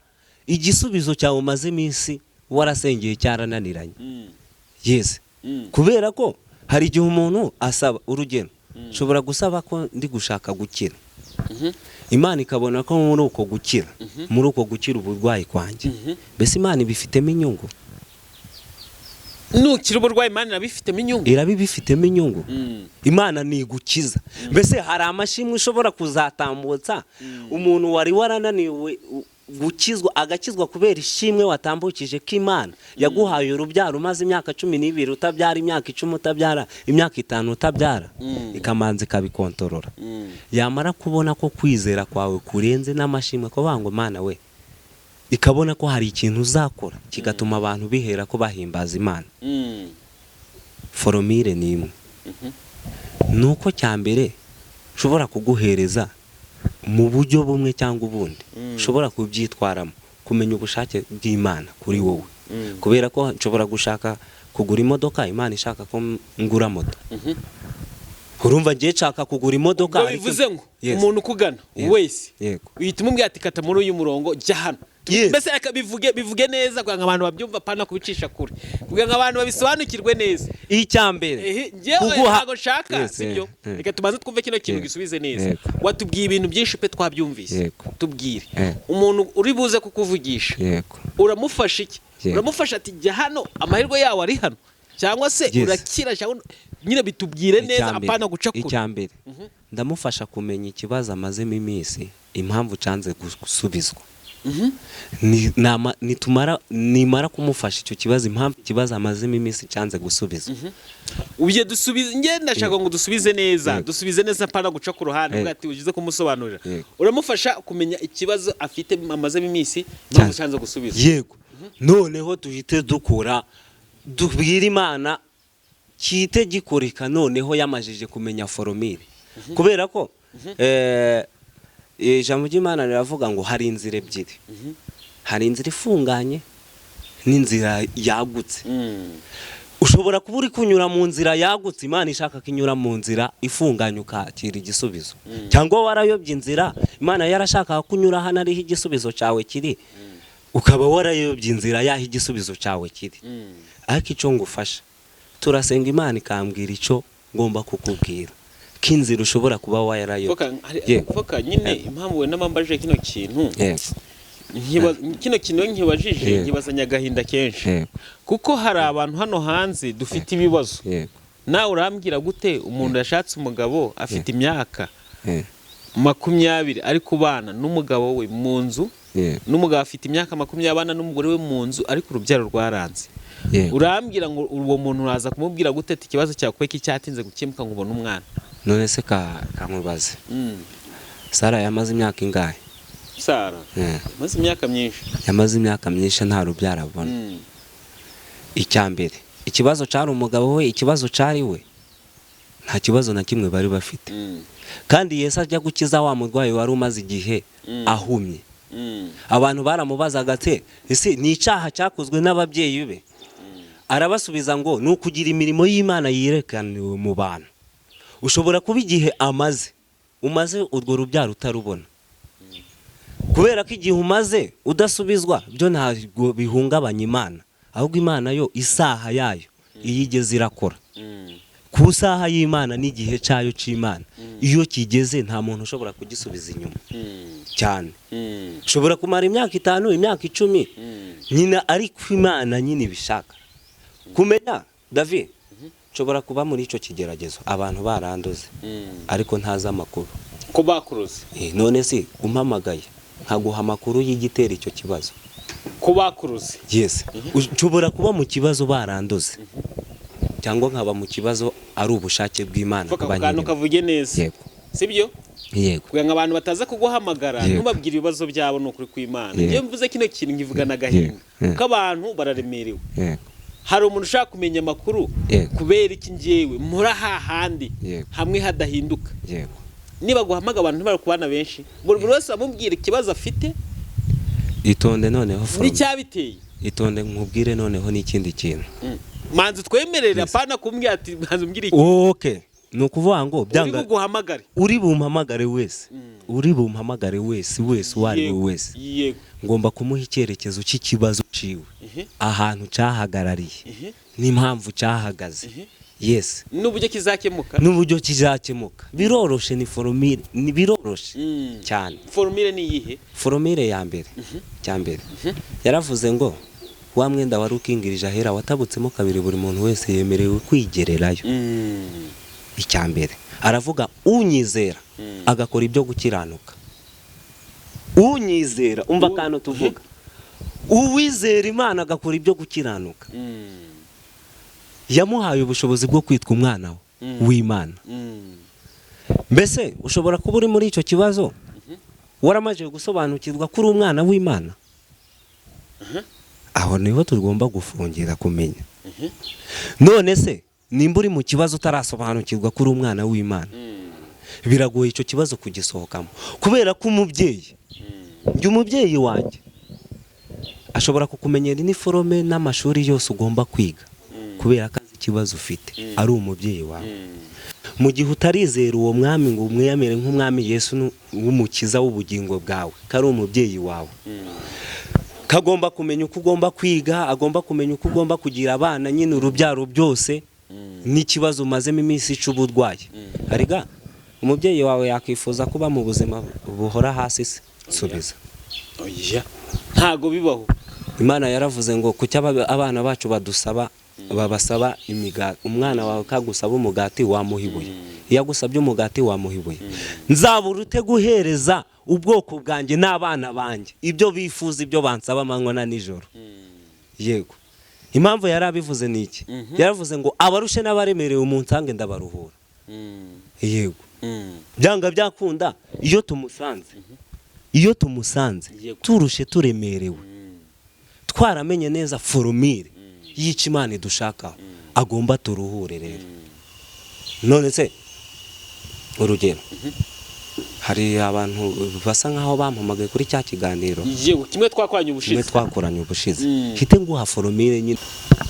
A: igisubizo cyawe umaze iminsi warasengeye cyarananiranye. Yes. Kubera ko hari igihe umuntu asaba, urugero, nshobora gusaba ko ndi gushaka gukira, Imana ikabona ko muri uko gukira uburwayi kwanjye, mbese Imana ibifitemo inyungu.
B: Nukira uburwayi, Imana irabifitemo inyungu?
A: Irabibifitemo inyungu. Imana ntigukiza. Mbese hari amashimwe ushobora kuzatambutsa umuntu wari warananiwe gukizwa, agakizwa kubera ishimwe watambukije ko Imana yaguhaye urubyaro, umaze imyaka 12 utabyara, imyaka 10 utabyara, imyaka 5 utabyara, ikamanza ikabikontorora, yamara kubona ko kwizera kwawe kurenze n'amashimwe, ko ngo Mana we, ikabona ko hari ikintu uzakora kigatuma abantu bihera ko bahimbaza Imana. Formule ni imwe, ni uko cya mbere nshobora kuguhereza mu buryo bumwe cyangwa ubundi ushobora kubyitwaramo, kumenya ubushake bw'Imana kuri wowe, kubera ko nshobora gushaka kugura imodoka, Imana ishaka ko ngura moto. Urumva, ngiye nshaka kugura imodoka,
B: Ubwo bivuze ngo umuntu ukugana wese uhita umubwira ati: "Kata muri uyu murongo, jya hano." Mbese reka bivuge neza kugira ngo abantu babyumve, apana kubicisha kure, kugira ngo abantu babisobanukirwe neza.
A: Icya mbere
B: Ehe, njyewe ntabwo nshaka, sibyo? Reka tubanze twumve kino kintu, gisubize neza. Watubwiye ibintu byinshi pe, twabyumvise. Tubwire, umuntu uri buze kukuvugisha, uramufasha iki? Uramufasha ati: "Jya hano, amahirwe yawe ari hano," cyangwa se urakira, cyangwa nyine bitubwire neza, apana guca kure.
A: Icya mbere, ndamufasha kumenya ikibazo amazemo iminsi, impamvu cyanze gusubizwa. Nitumara, nimara kumufasha icyo kibazo, impamvu ikibazo amazemo iminsi cyanze gusubizwa.
B: Ubye dusubize, njye ndashaka ngo dusubize neza. Dusubize neza, apana guca ku ruhande. Uvuga ati ugize kumusobanurira, uramufasha kumenya ikibazo afite amazemo iminsi, impamvu cyanze gusubiza.
A: Yego, noneho duhite dukora, tubwire Imana kihite gikoreka, noneho yamajije kumenya formule, kubera ko ijambo ry'Imana riravuga ngo hari inzira ebyiri, hari inzira ifunganye n'inzira yagutse. Ushobora kuba uri kunyura mu nzira yagutse, Imana ishaka ko inyura mu nzira ifunganye ukakira igisubizo, cyangwa warayobye inzira, Imana yarashakaga ko unyura hano ariho igisubizo cyawe kiri, ukaba warayobye inzira y'aho igisubizo cyawe kiri. Ariko icyo ngufasha, turasenga, Imana ikambwira icyo ngomba kukubwira, ko inzira ushobora kuba warayobye.
B: Foka nyine, impamvu wenda mbambajije kino kintu, kino kintu iyo nkibajije, nkibazanya agahinda kenshi, kuko hari abantu hano hanze dufite ibibazo. Nawe urambwira gute umuntu yashatse umugabo afite imyaka 20, ari kubana n'umugabo we mu nzu, n'umugabo afite imyaka 20 abana n'umugore we mu nzu, ariko urubyaro rwaranze? Urambwira ngo uwo muntu uraza kumubwira gute ati ikibazo cyawe ko cyatinze gukemuka ngo ubone umwana?
A: None se ka nkubaze, Sara yamaze imyaka ingahe?
B: Sara maze imyaka myinshi.
A: Yamaze imyaka myinshi nta rubyaro abona. Icya mbere, ikibazo cyari umugabo we? Ikibazo cyari we? Nta kibazo na kimwe bari bafite. Kandi Yesu ajya gukiza wa murwayi wari umaze igihe ahumye, abantu baramubazaga ati: "Ese ni icyaha cyakozwe n'ababyeyi be?" Arabasubiza ngo ni ukugira imirimo y'Imana yerekaniwe mu bantu. Ushobora kuba igihe amaze umaze urwo rubyaro utarubona, kubera ko igihe umaze udasubizwa byo ntabwo bihungabanya Imana, ahubwo Imana yo isaha yayo iyo igeze irakora. Ku isaha y'Imana n'igihe cyayo cy'Imana iyo kigeze, nta muntu ushobora kugisubiza inyuma cyane. Ushobora kumara imyaka 5, imyaka 10 nyine, ariko Imana nyine ibishaka kumenya. David, nshobora kuba muri icyo kigeragezo, abantu baranduze, ariko ntazi amakuru.
B: Ko bakuroze?
A: None se umpamagaye nkaguha amakuru y'igitera icyo kibazo?
B: Ko bakuroze?
A: Yes, nshobora kuba mu kibazo baranduze, cyangwa nkaba mu kibazo ari ubushake bw'Imana
B: Vuga
A: kuba
B: ako kantu
A: nkirimo.
B: Kavuge neza.
A: Yego.
B: Sibyo?
A: Yego.
B: Kugira ngo abantu bataza kuguhamagara, ntubabwire ibibazo byabo. Ni ukuri kw'Imana, iyo mvuze kino kintu nkivugana agahinda, kuko abantu bararemerewe. Hari umuntu ushaka kumenya amakuru, kubera iki njyewe mpora hahandi hamwe hadahinduka? Niba guhamaga abantu ntibari kubana benshi, buri wese amubwira ikibazo afite
A: Itonde noneho
B: n'icyabiteye.
A: Itonde nkubwire noneho n'ikindi kintu.
B: Manzi twemerere, apana kumbwira ati manzi umbwire iki.
A: Okay, ni ukuvuga ngo
B: Uri
A: byanga
B: buguhamagare.
A: Uri bumpamagare wese, uri bumpamagare wese wese, uwo ari we wese, ngomba kumuha icyerekezo cy'ikibazo ciwe, ahantu cyahagarariye. N'impamvu cyahagaze. Yes.
B: N'uburyo kizakemuka.
A: N'uburyo kizakemuka biroroshe, ni formule, ni biroroshe cyane.
B: Formule ni iyihe?
A: Formule ya mbere, cya mbere yaravuze ngo wa mwenda wari ukingirije ahera watabutsemo kabiri, buri muntu wese yemerewe kwigererayo. Icya mbere aravuga: unyizera agakora ibyo gukiranuka. Unyizera, umva akantu tuvuga, uwizera Imana agakora ibyo gukiranuka, yamuhaye ubushobozi bwo kwitwa umwana w'Imana. Mbese ushobora kuba uri muri icyo kibazo waramaze gusobanukirwa ko uri umwana w'Imana? Aho niho tugomba gufungira kumenya. None se nimba uri mu kibazo utarasobanukirwa ko uri umwana w'Imana, biragoye icyo kibazo kugisohokamo, kubera ko umubyeyi, njye umubyeyi wanjye ashobora kukumenyera iniforome n'amashuri yose ugomba kwiga, kubera ko azi ikibazo ufite, ari umubyeyi wawe. Mu gihe utarizera uwo mwami ngo umwemere nk'umwami Yesu w'umukiza w'ubugingo bwawe, ko ari umubyeyi wawe, kagomba kumenya uko ugomba kwiga, agomba kumenya uko ugomba kugira abana nyine, urubyaro byose, n'ikibazo umazemo iminsi c'uburwayi. Arega umubyeyi wawe yakwifuza kuba mu buzima buhora hasi se? Subiza.
B: Oya, ntago bibaho.
A: Imana yaravuze ngo kuki abana bacu badusaba, babasaba imigati? Umwana wawe kagusaba umugati wamuha ibuye? Iyo agusabye umugati wamuha ibuye? Nzabura ute guhereza ubwoko bwanjye n'abana banjye ibyo bifuza, ibyo bansaba amanywa na nijoro? Yego, impamvu yari abivuze ni iki? Yaravuze ngo abarushe n'abaremerewe munsange ndabaruhura. Yego, byanga byakunda iyo tumusanze, iyo tumusanze turushe, turemerewe, twaramenye neza formule y'icyo Imana idushakaho, agomba turuhure rero. None se urugero, hari abantu basa nkaho bampamagaye kuri cya kiganiro
B: Yego, kimwe twakoranye
A: kimwe
B: ubushize.
A: Twakoranye ubushize. Hite nguha formule nyine.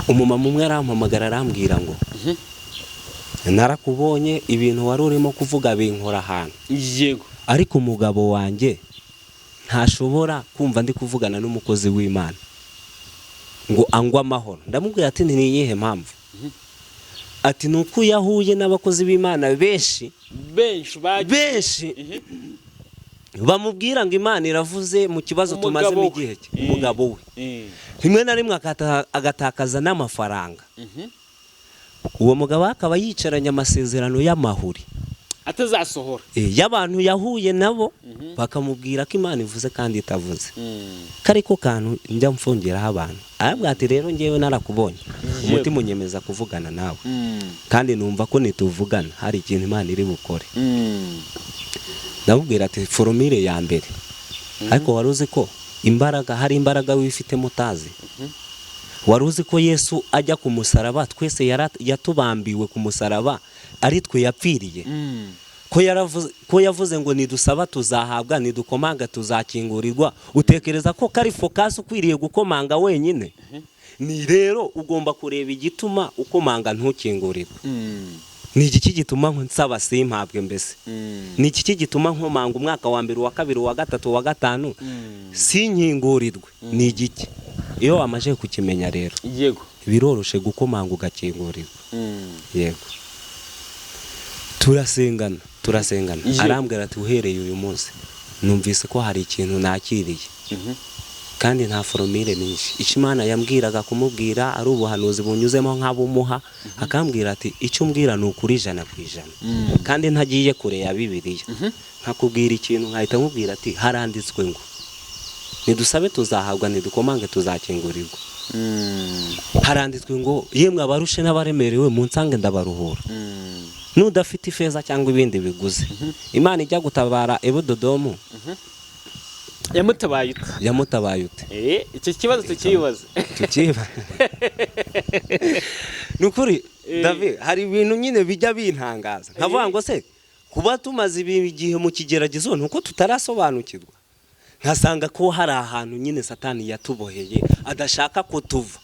A: Umumama umwe arampamagara, arambwira ngo narakubonye, ibintu wari urimo kuvuga binkora ahantu, ariko umugabo wanjye ntashobora kumva ndi kuvugana n'umukozi w'Imana ngo angwe amahoro. Ndamubwira ati ni iyihe mpamvu? Ati ni uko iyo ahuye n'abakozi b'Imana benshi,
B: benshi bagiye
A: benshi bamubwira ngo Imana iravuze mu kibazo
B: Umugabo
A: tumazemo
B: we.
A: igihe cye, umugabo we rimwe na rimwe agatakaza n'amafaranga. Uwo mugabo akaba yicaranye amasezerano y'amahuri
B: atazasohora,
A: y'abantu yahuye nabo bakamubwira ko Imana ivuze kandi itavuze. Kariko kantu njya mfungiraho abantu. Arabwira ati rero ngewe narakubonye, umutima unyemeza kuvugana nawe, kandi numva ko nituvugana hari ikintu Imana iri bukore. Ndamubwira ati formule ya mbere, ariko wari uzi ko imbaraga, hari imbaraga wifitemo utazi? Wari uzi ko Yesu ajya ku musaraba twese yatubambiwe ku musaraba, ari twe yapfiriye? Ko yaravuze, ko yavuze ngo nidusaba tuzahabwa, nidukomanga tuzakingurirwa, utekereza ko kari focus ukwiriye gukomanga wenyine? Ni rero ugomba kureba igituma ukomanga ntukingurirwe. Ni igiki gituma nsaba simpabwe? Mbese ni iki gituma nkomanga umwaka wa mbere, uwa kabiri, uwa gatatu, uwa gatanu, sinkingurirwe? Ni igiki? Iyo wamaze kukimenya rero, biroroshe gukomanga ugakingurirwa. Yego, turasengana, turasengana. Arambwira ati uhereye uyu munsi numvise ko hari ikintu nakiriye, kandi nta formule nyinshi, icyo Imana yambwiraga kumubwira ari ubuhanuzi bunyuzemo nk'abumuha. Akambwira ati icyo umbwira ni ukuri 100%, kandi ntagiye kure ya Bibiliya, nkakubwira ikintu nkahita nkubwira ati haranditswe ngo nidusabe tuzahabwa, nidukomange tuzakingurirwa, haranditswe ngo yemwe abarushe n'abaremerewe munsange ndabaruhura, nudafite ifeza cyangwa ibindi biguze. Imana ijya gutabara Ebudodomu
B: Yamutabaye ute?
A: Yamutabaye ute?
B: Icyo kibazo tukibaza.
A: Tukiba ni ukuri. David, hari ibintu nyine bijya bintangaza, nkavuga ngo se kuba tumaze ibi igihe mu kigeragezo ni uko tutarasobanukirwa? Nkasanga ko hari ahantu nyine Satani yatuboheye, adashaka ko tuva,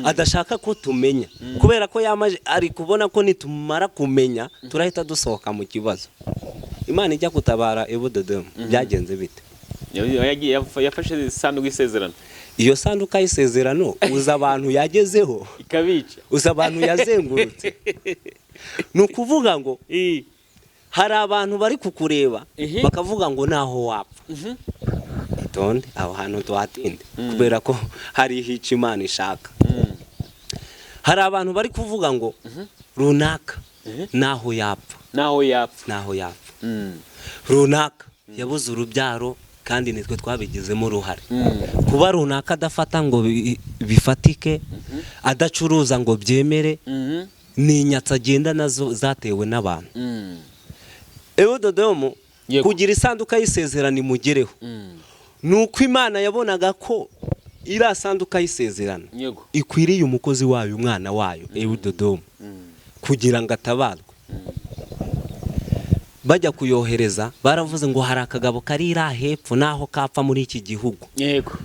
A: adashaka ko tumenya, kubera ko yamaze ari kubona ko nitumara kumenya turahita dusohoka mu kibazo. Imana ijya gutabara Ebudodomu byagenze bite?
B: Yagiye yafashe isanduku y'isezerano.
A: Iyo sanduka y'isezerano uza abantu yagezeho
B: ikabica,
A: uza abantu yazengurutse. Ni ukuvuga ngo hari abantu bari kukureba bakavuga ngo naho wapfa. Itonde aho hantu tuhatinde, kubera ko hari icyo Imana ishaka. Hari abantu bari kuvuga ngo runaka naho yapfa,
B: naho yapfa,
A: naho yapfa, runaka yabuze urubyaro kandi nitwe twabigizemo uruhare. Kuba runaka adafata ngo bifatike, adacuruza ngo byemere, ni inyatsi agenda nazo zatewe n'abantu. Ewododomu kugira isanduka y'isezerano imugereho, ni uko Imana yabonaga ko iriya sanduka y'isezerano ikwiriye umukozi wayo, umwana wayo Ewododomu, kugira ngo atabarwe. Bajya kuyohereza baravuze ngo hari akagabo kari iriya hepfo, naho kapfa muri iki gihugu,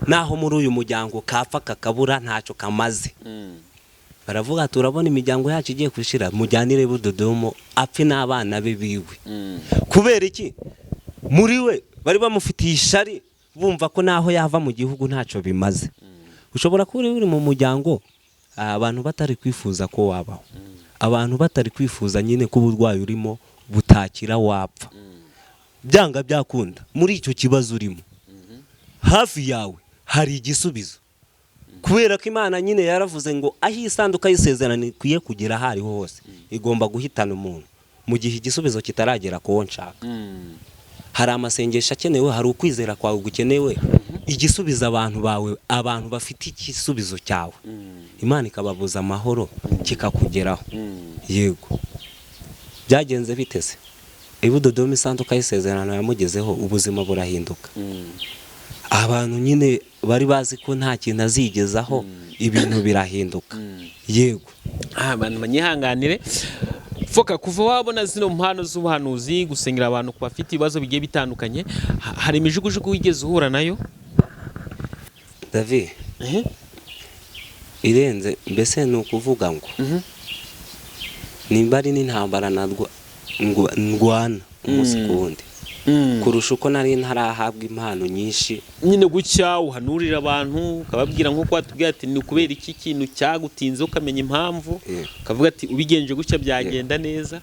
A: naho muri uyu muryango kapfa kakabura ntacyo kamaze. Baravuga turabona imiryango yacu igiye gushira, mujyanire Ewododomu apfe n'abana be biwe. Kubera iki? Muri we bari bamufitiye ishari, bumva ko naho yava mu gihugu ntacyo bimaze. Ushobora kuba uri mu muryango abantu batari kwifuza ko wabaho, abantu batari kwifuza nyine ko uburwayi urimo butakira wapfa. Byanga byakunda muri icyo kibazo urimo hafi yawe hari igisubizo, kubera ko Imana nyine yaravuze ngo aho isanduka y'isezerano ikwiye kugera aho ariho hose igomba guhitana umuntu mu gihe igisubizo kitaragera ku wo nshaka. Hari amasengesho akenewe, hari ukwizera kwawe gukenewe, igisubizo abantu bawe, abantu bafite igisubizo cyawe, Imana ikababuza amahoro kikakugeraho. Yego, byagenze biteze Ewododomu isanduka y'isezerano yamugezeho, ubuzima burahinduka. Abantu nyine bari bazi ko nta kintu azigezaho, ibintu birahinduka. Yego.
B: Abantu banyihanganire foka, kuva wabona zino mpano z'ubuhanuzi, gusengera abantu ku bafite ibibazo bigiye bitandukanye, hari imijugujugu wigeze uhura nayo?
A: David, irenze mbese ni ukuvuga ngo nimba ari n'intambara ndwana umunsi ku wundi kurusha uko nari ntarahabwa impano nyinshi.
B: Nyine gutya uhanurira abantu ukababwira nk'uko watubwiye ati ni ukubera iki kintu cyagutinze, ukamenya impamvu, ukavuga ati ubigenje gutya byagenda neza.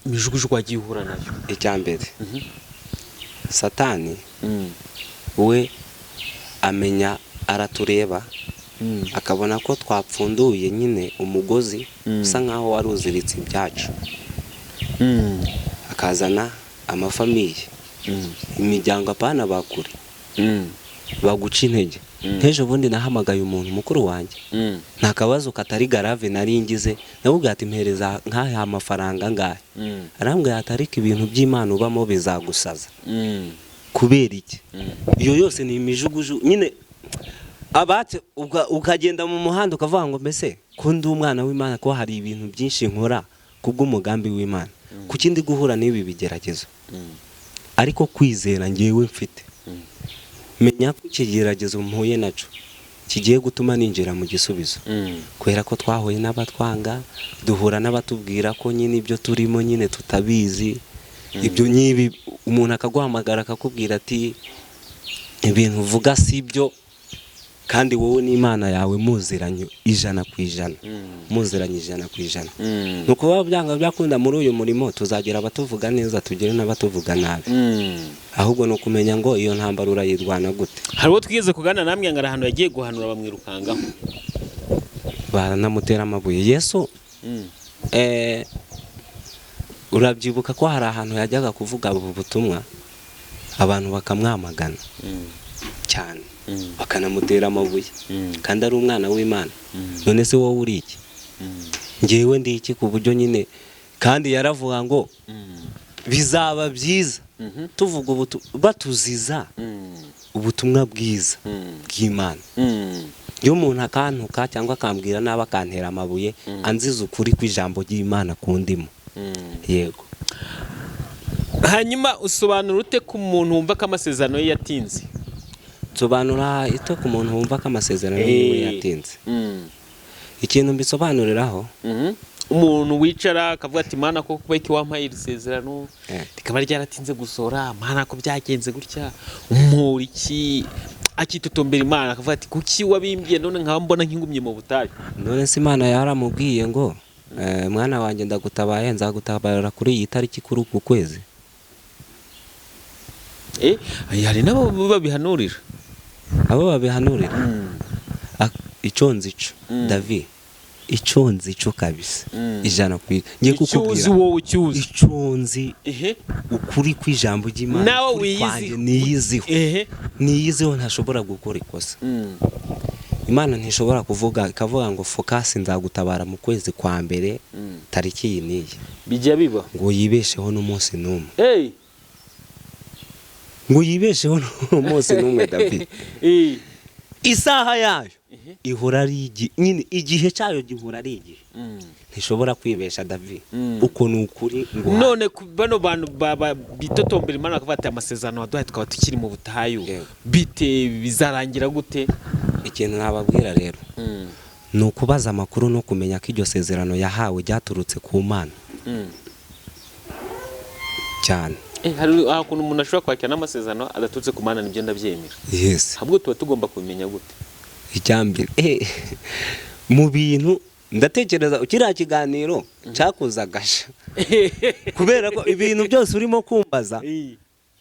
B: Imijugujugu wagiye uhura nayo?
A: Icya mbere, Satani we amenya aratureba, akabona ko twapfunduye nyine umugozi usa nkaho wari uziritse ibyacu, akazana amafamiye, imiryango, apana bakure baguca intege. Nk'ejo bundi nahamagaye umuntu mukuru wanjye, nta kabazo katari grave nari ngize, namubwira ati mpereza nk'aya amafaranga angahe, arambwira ati ariko ibintu by'Imana ubamo bizagusaza. Kubera iki? Iyo yose ni imijugujugu nyine. Abatse ukagenda mu muhanda ukavuga ngo mbese ko ndi umwana w'Imana, ko hari ibintu byinshi nkora kubw'umugambi w'Imana, kuki ndi guhura n'ibi bigeragezo? Ariko kwizera ngewe mfite, menya ko ikigeragezo mpuye nacyo kigiye gutuma ninjira mu gisubizo, kubera ko twahuye n'abatwanga, duhura n'abatubwira ko nyine ibyo turimo nyine tutabizi. Ibyo n'ibi, umuntu akaguhamagara akakubwira ati ibintu uvuga si byo, kandi wowe n'Imana yawe muziranye 100%, muziranye 100%. Ni ukuba byanga byakunda muri uyu murimo tuzagira abatuvuga neza, tugire n'abatuvuga nabi. Ahubwo ni ukumenya ngo iyo ntambara urayirwana gute.
B: Hari uwo twigeze kuganira namwe ngo ahantu yagiye guhanura bamwirukangaho,
A: baranamutera amabuye. Yesu, urabyibuka ko hari ahantu yajyaga kuvuga ubu butumwa abantu bakamwamagana cyane, bakanamutera amabuye, kandi ari umwana w'Imana. None se wowe uri iki? Ngewe ndi iki? Ku buryo nyine kandi yaravuga ngo bizaba byiza tuvuga batuziza ubutumwa bwiza bw'Imana. Iyo umuntu akantuka cyangwa akambwira nabi akantera amabuye, anziza ukuri kw'ijambo ry'Imana kundimo. Yego.
B: Hanyuma usobanura ute ku muntu wumva ko amasezerano ye yatinze?
A: Nsobanura ite ku muntu wumva ko amasezerano ye yatinze? Ikintu mbisobanuriraho,
B: umuntu wicara akavuga ati Mana ko kuba iki wampaye iri sezerano rikaba ryaratinze gusohora, Mana ko byagenze gutya, umpora iki? Akitotombera Imana, akavuga ati: "Kuki wabimbwiye none nkaba mbona nkingumye mu butayu?"
A: None se Imana yaramubwiye ngo: "Mwana wanjye, ndagutabaye, nzagutabara kuri iyi tariki, kuri uku kwezi"?
B: Hari n'abo babihanurira.
A: Abo babihanurira. Icyo nzi cyo, David, icyo nzi cyo kabisa, 100%, ngiye
B: Icyo uzi,
A: kukubwira
B: wowe icyo uzi.
A: Icyo nzi, ukuri kw'ijambo ry'Imana,
B: Nawe
A: ukuri
B: wiyiziho.
A: kwanjye niyiziho, niyiziho, ntashobora gukora ikosa. Imana ntishobora kuvuga, ikavuga ngo: "Focus, nzagutabara mu kwezi kwa mbere, tariki iyi n'iyi,"
B: Bijya biba.
A: ngo yibesheho n'umunsi n'umwe,
B: Hey.
A: ngo yibesheho n'umunsi n'umwe, David. Isaha yayo ihora ari nyine igihe cyayo gihora ari igihe. Ntishobora kwibesha, David. Uko ni ukuri ngo
B: None bano bantu bitotombera Imana bakavuga ati: "Amasezerano waduhaye tukaba tukiri mu butayu, bite? Bizarangira gute?"
A: Ikintu nababwira rero ni ukubaza amakuru no kumenya ko iryo sezerano yahawe ryaturutse ku Mana cyane.
B: Hari ukuntu umuntu ashobora kwakira n'amasezerano adaturutse ku Mana, nibyo ndabyemera. Ahubwo tuba tugomba kubimenya gute?
A: Icyambere, mu bintu ndatekereza, kiriya kiganiro cyakoze agasha, kubera ko ibintu byose urimo kumbaza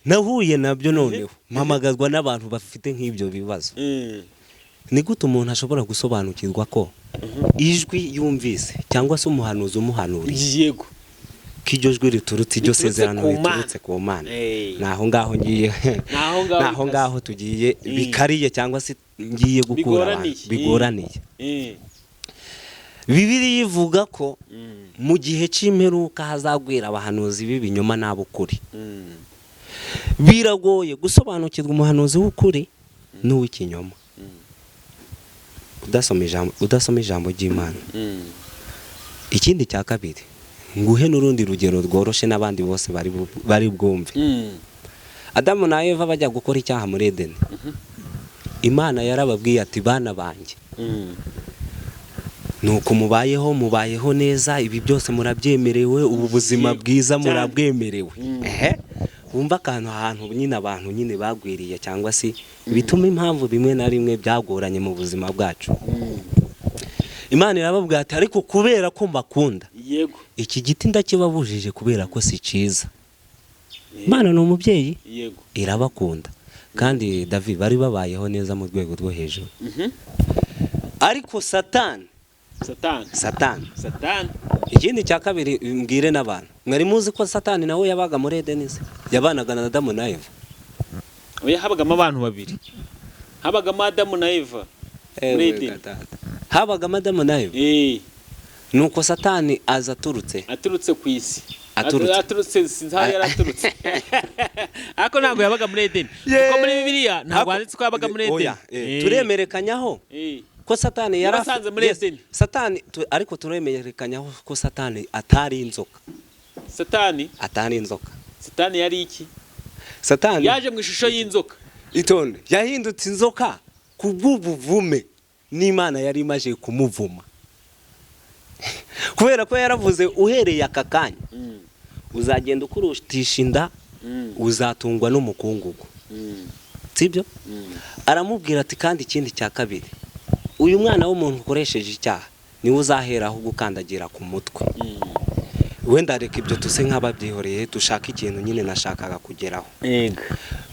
A: nahuye nabyo. Noneho mpamagazwa n'abantu bafite nk'ibyo bibazo. Ni gute umuntu ashobora gusobanukirwa ko ijwi yumvise cyangwa se umuhanuzi umuhanuriye, ko iryo jwi riturutse, iryo
B: Riturutse
A: sezerano
B: ku Mana.
A: riturutse ku Mana? Ni aho ngaho ngiye,
B: Ni aho ngaho
A: ni aho
B: bikase.
A: ngaho tugiye bikariye, cyangwa se ngiye gukura abantu.
B: Bigoraniye.
A: Bigoraniye. Bibiliya ivuga ko mu gihe cy'imperuka hazagwira abahanuzi b'ibinyoma n'ab'ukuri. Biragoye gusobanukirwa umuhanuzi w'ukuri n'uw'ikinyoma udasoma ijambo ry'Imana. Ikindi cya kabiri, nguhe n'urundi rugero rworoshe n'abandi bose bari bwumve. Adamu na Eva bajya gukora icyaha muri Edeni, Imana yarababwiye ati: "Bana banjye, nuko mubayeho neza, ibi byose murabyemerewe, ubu buzima bwiza murabwemerewe." Ehe, wumva akantu, ahantu nyine abantu nyine bagwiriye, cyangwa se bituma impamvu bimwe na rimwe byagoranye mu buzima bwacu. Imana irababwira ati: "Ariko kubera ko mbakunda, iki giti ndakibabujije kubera ko si cyiza." Imana ni umubyeyi, irabakunda. Kandi David, bari babayeho neza mu rwego rwo hejuru. Ariko Satani,
B: Satani.
A: Satani.
B: Satani.
A: Ikindi cya kabiri, mbwire n'abantu: mwari muzi ko Satani nawe yabaga muri Edeni se? Yabanaga na Adamu na Eva.
B: Oya, habagamo abantu babiri, habagamo Adamu na Eva muri Edeni.
A: Habagamo Adamu na Eva. Nuko Satani aza aturutse
B: Aturutse ku isi.
A: Aturutse.
B: Aturutse, sinzi aho yari aturutse, ariko ntabwo yabaga muri Edeni, kuko muri Bibiliya ntabwo handitse ko yabaga muri Edeni.
A: Oya, turemerekanyaho ko Satani yari
B: Yabasanze muri Edeni.
A: Satani ariko turemerekanyaho ko Satani atari inzoka.
B: Satani.
A: Atari inzoka.
B: Satani yari iki?
A: Satani
B: Yaje mu ishusho y'inzoka.
A: Itonde, yahindutse inzoka ku bw'ubuvume n'Imana yari imaze kumuvuma, kubera ko yaravuze: "Uhereye aka kanya uzagenda ukurutisha inda, uzatungwa n'umukungugu." Sibyo? Aramubwira ati: "Kandi ikindi cya kabiri, uyu mwana w'umuntu ukoresheje icyaha niwe uzaheraho gukandagira ku mutwe." Wenda reka ibyo tuse nk'ababyihoreye, dushaka ikintu nyine nashakaga kugeraho.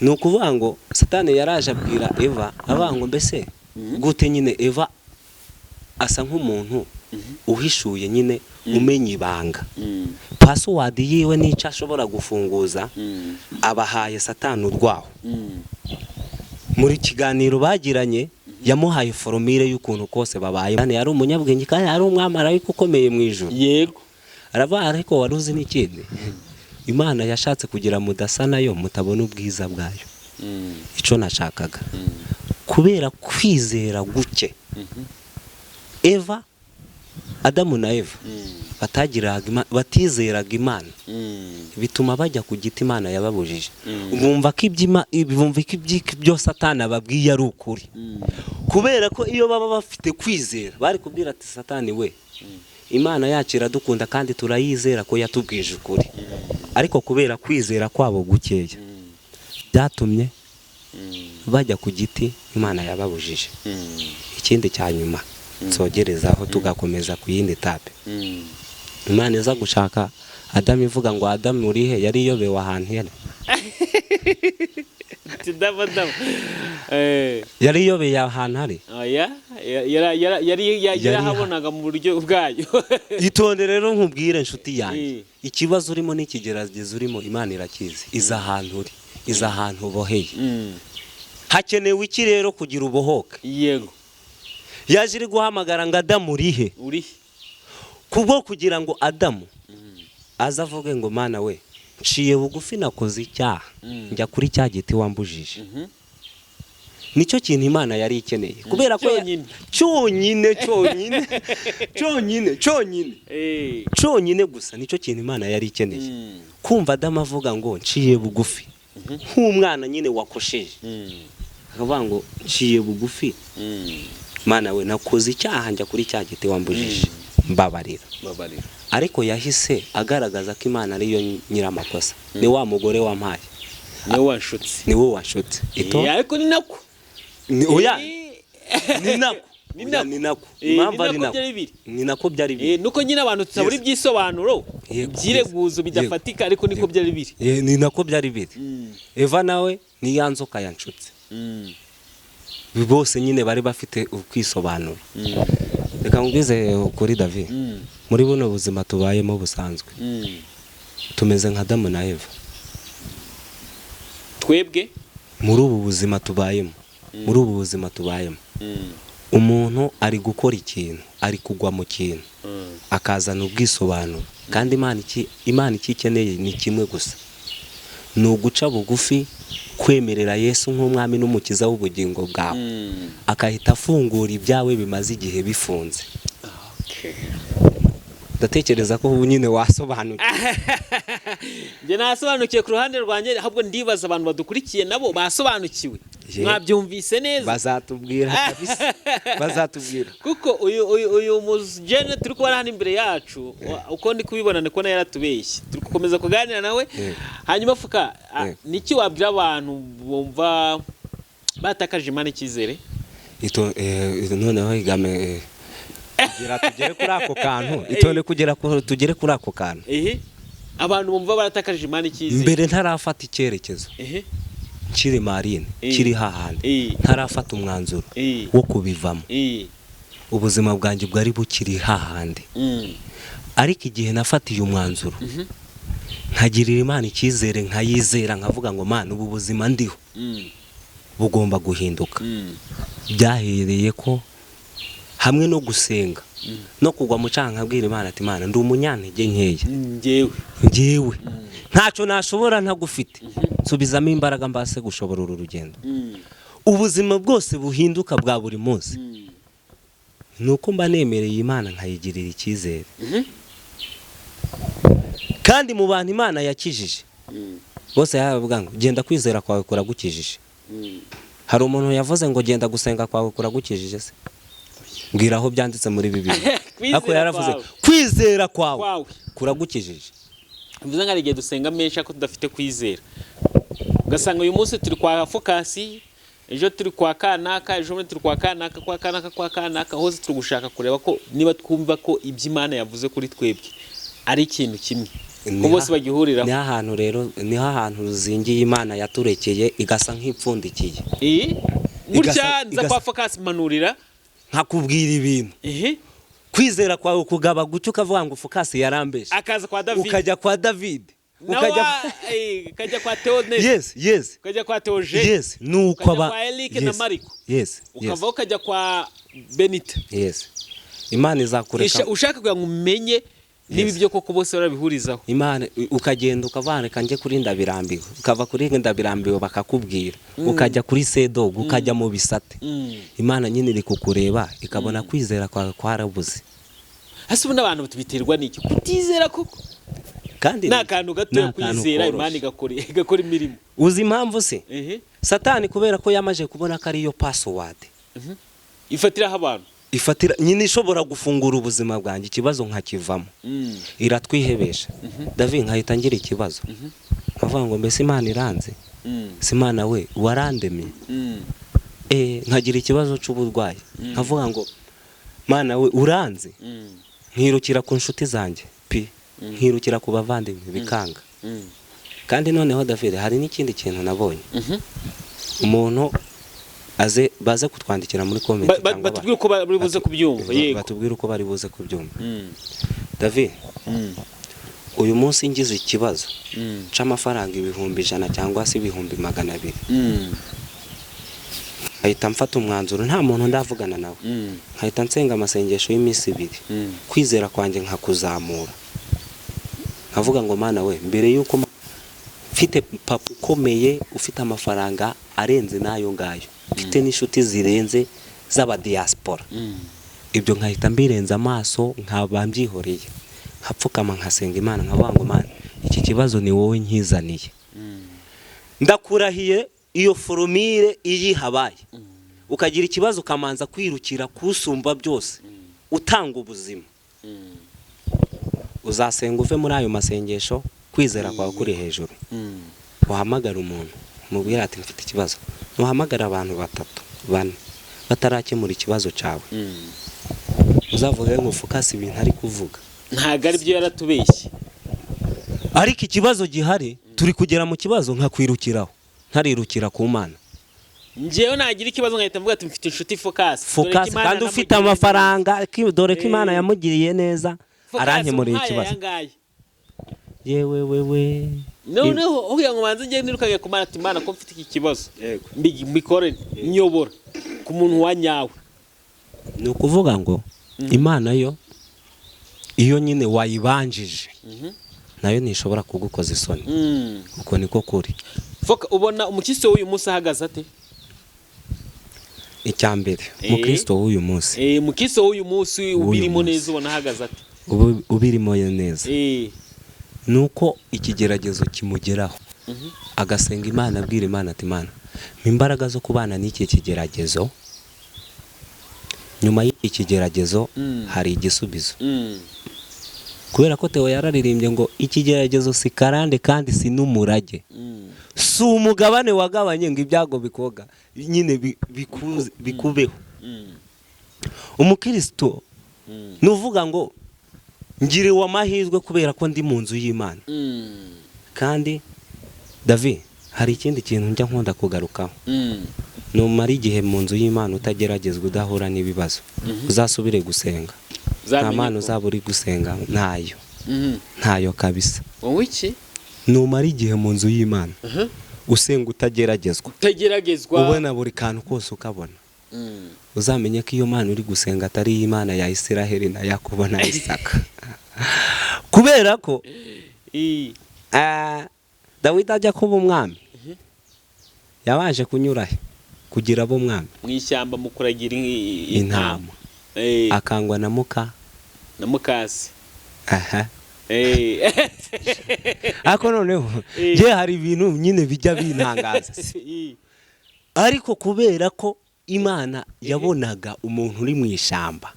A: Ni ukuvuga ngo Satani yaraje abwira Eva, avuga ngo: "Mbese gute nyine?" Eva asa nk'umuntu uhishuye nyine, umenya ibanga, password yiwe n'icyo ashobora gufunguza, abahaye Satani urwaho. Muri kiganiro bagiranye yamuhaye formule y'ukuntu kose babaye. Satani yari umunyabwenge kandi yari umwamarayika ukomeye mu ijuru. Aravuga: "Ariko wari uzi n'ikindi? Imana yashatse kugira mudasa nayo, mutabona ubwiza bwayo. Icyo nashakaga, kubera kwizera guke, Eva, Adamu na Eva batizeraga Imana, bituma bajya ku giti Imana yababujije, bumva ko ibyo Satani ababwiye ari ukuri." Kubera ko iyo baba bafite kwizera, bari kubwira ati: "Satani we, Imana yacu iradukunda kandi turayizera ko yatubwije ukuri." Ariko kubera kwizera kwabo gukeya, byatumye Bajya ku giti Imana yababujije. Ikindi cya nyuma nsogerezaho, tugakomeza ku yindi étape. Imana iza gushaka Adamu, ivuga ngo: "Adamu, urihe?" Yari iyobewe ahantu yari.
B: Dama dama.
A: Yari iyobeye ahantu ari.
B: Oya, yari yarahabonaga mu buryo bwayo.
A: Itonde rero nkubwire, inshuti yanjye. Ikibazo urimo n'ikigeragezo urimo, Imana irakizi, iza ahantu uri, iza ahantu uboheye. Hakenewe iki rero kugira ubohoke? Yaje iri guhamagara ngo: "Adamu, urihe?"
B: Uri.
A: Kubwo kugira ngo Adamu aze avuge ngo: "Mana we, nciye bugufi, nakoze icyaha, njya kuri cya giti wambujije." Nicyo kintu Imana yari ikeneye kubera ko
B: Cyonyine.
A: Cyonyine, cyonyine, cyonyine, cyonyine. Cyonyine gusa nicyo kintu Imana yari ikeneye, kumva Adamu avuga ngo: "Nciye bugufi," nk'umwana nyine wakosheje, akavuga ngo: "Nciye bugufi, Mana we, nakoze icyaha, njya kuri cya giti wambujije, mbabarira."
B: Babarira.
A: Ariko yahise agaragaza ko Imana ariyo nyiramakosa: "Ni wa mugore wampaye."
B: Niwe wanshutse.
A: "Ni wowe wanshutse."
B: Ariko ni nako.
A: Oya, ni nako.
B: Ni
A: Oya,
B: nako.
A: ni nako.
B: Impamvu
A: Impamvu
B: ni
A: ari
B: nako
A: nako
B: byari biri.
A: Ni nako byari biri.
B: Nuko nyine abantu tutabura ibyisobanuro, ibyireguzo bidafatika, ariko niko byari biri.
A: Ni nako byari biri. Eva nawe: "Ni ya nzoka yanshutse." Bose nyine bari bafite ukwisobanura. Reka nkubwize kuri David, muri buno buzima tubayemo busanzwe, tumeze nka Adamu na Eva.
B: Twebwe?
A: Muri ubu buzima tubayemo, muri ubu buzima tubayemo, umuntu ari gukora ikintu, ari kugwa mu kintu, akazana ubwisobanuro, kandi Imana icyo ikeneye ni kimwe gusa, ni uguca bugufi, kwemerera Yesu nk'umwami n'umukiza w'ubugingo bwawe, akahita afungura ibyawe bimaze igihe bifunze. Ndatekereza ko ubu nyine wasobanukiwe.
B: Njye nasobanukiwe ku ruhande rwanjye, ahubwo ndibaza abantu badukurikiye nabo basobanukiwe. Mwabyumvise neza?
A: Bazatubwira kabisa, bazatubwira.
B: Kuko uyu mujene turi kubona hano imbere yacu, uko ndi kubibona niko nawe yaratubeshye. Turi gukomeza kuganira nawe. Hanyuma fuka, niki wabwira abantu bumva batakaje Imana icyizere?
A: Noneho igame, kugira tugere kuri ako kantu, itonde, kugira tugere kuri ako kantu.
B: Ehe, abantu bumva baratakaje Imana icyizere.
A: Mbere ntarafata icyerekezo, nkiri marine, kiri hahandi, ntarafata umwanzuro wo kubivamo, ubuzima bwanjye bwari bukiri hahandi. Ariko igihe nafatiye umwanzuro, nkagirira Imana icyizere, nkayizera, nkavuga ngo: "Mana, ubu buzima ndiho bugomba guhinduka," byahereye ko hamwe no gusenga no kugwa mu cyaha, nkabwira Imana ati: "Imana, ndi umunyantege nkeya."
B: Njyewe.
A: Njyewe ntacyo nashobora ntagufite, nsubizamo imbaraga mbase gushobora uru rugendo. Ubuzima bwose buhinduka bwa buri munsi ni uko mba nemereye Imana, nkayigirira icyizere. Kandi mu bantu Imana yakijije bose yabavuga ngo: "Genda, kwizera kwawe kuragukijije." Hari umuntu yavuze ngo: "Genda, gusenga kwawe kuragukijije"? Se mbwira aho byanditse muri Bibiliya.
B: Kwizera
A: Ariko yaravuze
B: kwawe.
A: "Kwizera kwawe
B: kwawe
A: kuragukijije."
B: Bivuze ngo hari igihe dusenga menshi ariko tudafite kwizera, ugasanga uyu munsi turi kwa Fokasi, ejo turi kwa kanaka, ejo bundi turi kwa kanaka, kwa kanaka, kwa kanaka, hose turi gushaka kureba ko niba twumva ko ibyo Imana yavuze kuri twebwe ari ikintu kimwe, ko bose bagihuriraho.
A: Niho ahantu rero, niho ahantu ruzingiye. Imana yaturekeye igasa nk'ipfundikiye.
B: Gutya nza kwa Fokasi manurira.
A: Nkakubwira ibintu, kwizera kwawe kugaba gucya, ukavuga ngo: "Fokasi yarambeshe."
B: Akaza kwa David.
A: Ukajya kwa David,
B: nawe
A: ukajya
B: ukajya kwa Theoneste, ukajya kwa Theogene,
A: yes, nuko
B: ukajya
A: aba
B: kwa Eric na Mariko, ukavaho ukajya kwa Benita.
A: Yes, Imana izakureka.
B: Ushaka kugira ngo umenye niba ibyo koko bose barabihurizaho.
A: Imana, ukagenda ukavuga: "Reka njye kuri Ndabirambiwe." Ukava kuri Ndabirambiwe, bakakubwira, ukajya kuri Sedogo, ukajya mu bisate. Imana nyine iri kukureba, ikabona kwizera kwawe kwarabuze.
B: Hasi ubundi abantu biterwa n'iki kutizera koko?
A: Kandi
B: ni akantu gato
A: ni akantu
B: kwizera
A: koroshe.
B: Imana igakora imirimo.
A: Uzi impamvu se? Satani, kubera ko yamaze kubona ko ariyo password
B: ifatiraho abantu.
A: Ifatira nyine, ishobora gufungura ubuzima bwanjye, ikibazo nkakivamo. Iratwihebesha, David, nkahita ngira ikibazo, nkavuga ngo: "Mbese Imana iranze?" Simana we warandemye. Nkagira ikibazo cy'uburwayi, nkavuga ngo Mana we uranze, nkirukira ku nshuti zanjye pi, nkirukira ku bavandimwe bikanga. Kandi noneho David, hari n'ikindi kintu nabonye, umuntu aze baze kutwandikira muri comment cyangwa
B: batubwire uko bari buze kubyumva. Yego.
A: Batubwire uko bari buze kubyumva. David, uyu munsi ngize ikibazo c'amafaranga 100,000 cyangwa se 200,000, nkahita mfata umwanzuro, nta muntu ndavugana nawe, nkahita nsenga amasengesho y'iminsi 2, kwizera kwanjye nkakuzamura, nkavuga ngo Mana we, mbere yuko mfite papa ukomeye ufite amafaranga arenze n'ayo ngayo, mfite n'inshuti zirenze z'abadiaspora, ibyo nkahita mbirenza amaso, nkaba mbyihoreye, nkapfukama nkasenga Imana, nkavuga ngo Mana, iki kibazo ni wowe nkizaniye, ndakurahiye. Iyo formule iyo ihabaye, ukagira ikibazo ukamanza kwirukira kusumba byose utanga ubuzima, uzasenga uve muri ayo masengesho kwizera kwawe kuri hejuru. Uhamagara umuntu umubwire ati mfite ikibazo, nuhamagara abantu 3 4 batarakemura ikibazo cyawe, uzavuge ngo Focus ibintu ari kuvuga
B: ntabwo ari byo, yaratubeshye.
A: Ariko ikibazo gihari, turi kugera mu kibazo nkakwirukiraho, ntarirukira ku Mana.
B: Njyewe nagira ikibazo nkahita mvuga ati mfite inshuti Focus.
A: Focus kandi ufite amafaranga, dore ko Imana yamugiriye neza, arankemuriye ikibazo. Yewe wewe.
B: Noneho ugira ngo manze ngende nirukange ku Mana ati Imana ko mfite iki kibazo, mbikore, nyobora ku muntu wa nyawe.
A: Ni ukuvuga ngo Imana yo iyo nyine wayibanjije nayo ntishobora kugukoza isoni, uko niko kuri.
B: Foka, ubona umukristo w'uyu munsi ahagaze ate?
A: Icya mbere, umukristo w'uyu munsi,
B: umukristo w'uyu munsi ubirimo neza, ubona ahagaze ate?
A: Ubirimo neza nuko ikigeragezo kimugeraho agasenga Imana, abwira Imana ati Imana mpa imbaraga zo kubana n'iki kigeragezo, nyuma y'iki kigeragezo hari igisubizo. Kubera ko Theo yararirimbye ngo ikigeragezo si karande kandi si n'umurage, si umugabane wagabanye ngo ibyago bikoga nyine bikubeho. Umukristo nuvuga ngo ngiriwe amahirwe kubera ko ndi mu nzu y'Imana. Kandi David, hari ikindi kintu njya nkunda kugarukaho, numara igihe mu nzu y'Imana utageragezwa, udahura n'ibibazo, uzasubire gusenga. Nta mana uzaba uri gusenga, ntayo, ntayo kabisa.
B: Wowe iki?
A: Numara igihe mu nzu y'Imana usenga utageragezwa, ubona buri kantu kose ukabona, uzamenye ko iyo Mana uri gusenga atari Imana ya Isiraheli na Yakobo na Isaka. Kubera ko Dawidi ajya kuba umwami yabanje kunyura he kugira abo umwami?
B: Mu ishyamba mu kuragira
A: intama, akangwa na muka
B: na mukasi.
A: Aha. Ariko noneho je hari ibintu nyine bijya bintangaza, ariko kubera ko Imana yabonaga umuntu uri mu ishyamba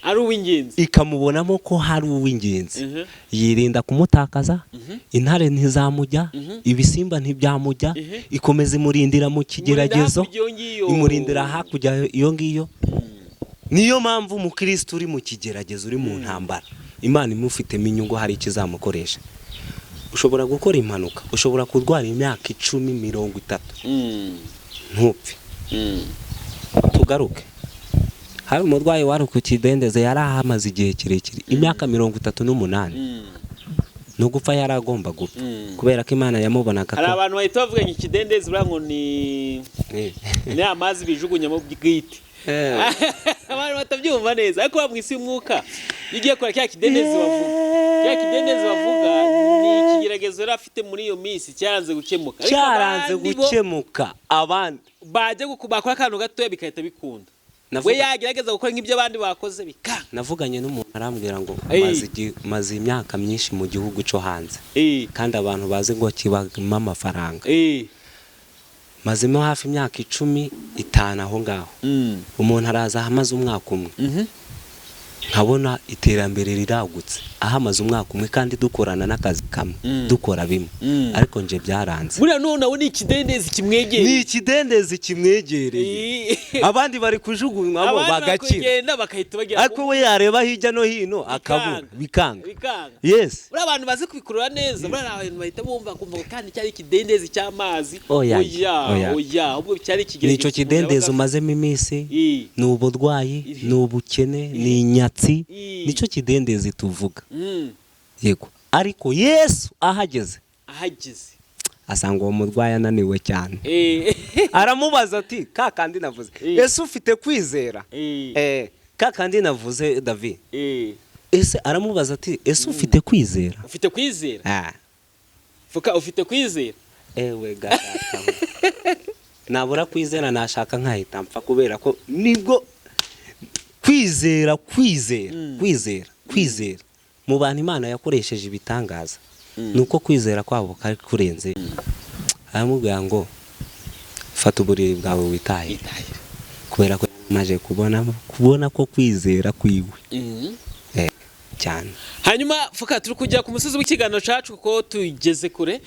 B: ari uw'ingenzi,
A: ikamubonamo ko hari uw'ingenzi, yirinda kumutakaza, intare ntizamujya, ibisimba ntibyamujya, ikomeza imurindira mu kigeragezo, imurindira hakurya iyo ngiyo. Niyo mpamvu umukristo uri mu kigeragezo, uri mu ntambara, Imana imufitemo inyungu, hari ikizamukoresha. Ushobora gukora impanuka, ushobora kurwara imyaka 10, 30 ntupfe. Tugaruke, hari umurwayi wari ku kidendeze, yari ahamaze igihe kirekire, imyaka 38, no gupfa yari agomba gupfa, kubera ko Imana yamubonaga.
B: Hari abantu bahita bavuga ngo ikidendezi buriya ngo ni amazi bijugunyamo bwite, abantu batabyumva neza, ariko mu isi y'umwuka iyo ugiye kora cya kidendezi bavuga, cya kidendezi bavuga ni ikigeragezo yari afite muri iyo minsi, cyaranze gukemuka,
A: cyaranze gukemuka. Abandi
B: bajya bakora akantu gatoya bigahita bikunda, we yagerageza gukora nk'ibyo abandi bakoze bikanga.
A: Navuganye n'umuntu arambwira ngo maze imyaka myinshi mu gihugu cyo hanze, kandi abantu bazi ngo kibamo amafaranga, mazemo hafi imyaka 15 aho ngaho. Umuntu araza amaze umwaka umwe, Nkabona iterambere riragutse, ahamaze umwaka umwe kandi dukorana n'akazi kamwe, dukora bimwe, ariko nje byaranze.
B: Buriya none ni ikidendezi kimwegereye.
A: Ni ikidendezi kimwegereye. Abandi bari kujugunywamo
B: Abandi
A: bagakira,
B: bakugenda bagahita bagera
A: ariko we yareba hirya no hino akabura, bikanga.
B: Bikanga.
A: Yes.
B: Buriya abantu bazi kubikurura neza, buriya abantu bahita bumva kumva ngo kandi cyari ikidendezi cy'amazi.
A: Oya,
B: Oya.
A: Oya.
B: Oya, ahubwo cyari ikigeragezo.
A: Nicyo kidendezi umazemo iminsi, ni uburwayi, ni ubukene, ni inyatsi. Nicyo kidendezi tuvuga. Yego, ariko Yesu ahageze,
B: Ahageze,
A: asanga uwo murwayi ananiwe cyane. Aramubaza ati: "Ka kandi navuze, ese ufite kwizera?" Ka kandi navuze, David. Ese aramubaza ati: "Ese ufite kwizera?"
B: Ufite kwizera?
A: Ah.
B: Fuka, ufite kwizera?
A: Ewe gashaka, nabura kwizera nashaka nkahita mpfa, kubera ko nibwo kwizera, kwizera, kwizera, kwizera mu bantu Imana yakoresheje ibitangaza, ni uko kwizera kwabo kari kurenze. Aramubwira ngo: "Fata uburiri bwawe witaye,"
B: Itahira.
A: kubera ko maje kubona ko kwizera kwiwe cyane.
B: Hanyuma fuka, turi kujya ku musozi w'ikiganiro cyacu kuko tugeze kure.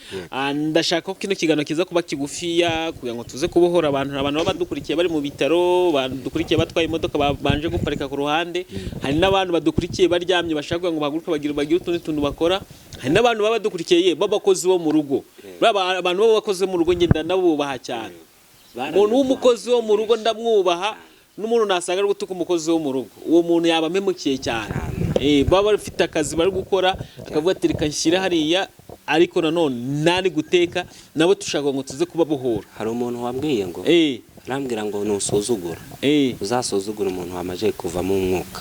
B: Ndashaka ko kino kiganiro kiza kuba kigufiya kugira ngo tuze kubohora abantu baba badukurikiye bari mu bitaro, badukurikiye batwaye imodoka babanje guparika ku ruhande. Hari n'abantu badukurikiye baryamye bashaka kugira ngo bahaguruke bagire utundi tuntu bakora. Hari n'abantu baba badukurikiye ye b'abakozi bo mu rugo. Baba abantu b'abakozi bo mu rugo, ngenda ndabubaha cyane. Umuntu w'umukozi wo mu rugo ndamwubaha, n'umuntu nasanga ari gutuka umukozi wo mu rugo, uwo muntu yaba ampemukiye cyane. Baba bafite akazi bari gukora, akavuga ati: "Reka nshyire hariya," ariko nanone ntari guteka. Nabo dushaka ngo tuze kubabohora.
A: Hari umuntu wambwiye ngo, arambwira ngo nusuzugura, uzasuzugura umuntu wamaze kuvamo umwuka.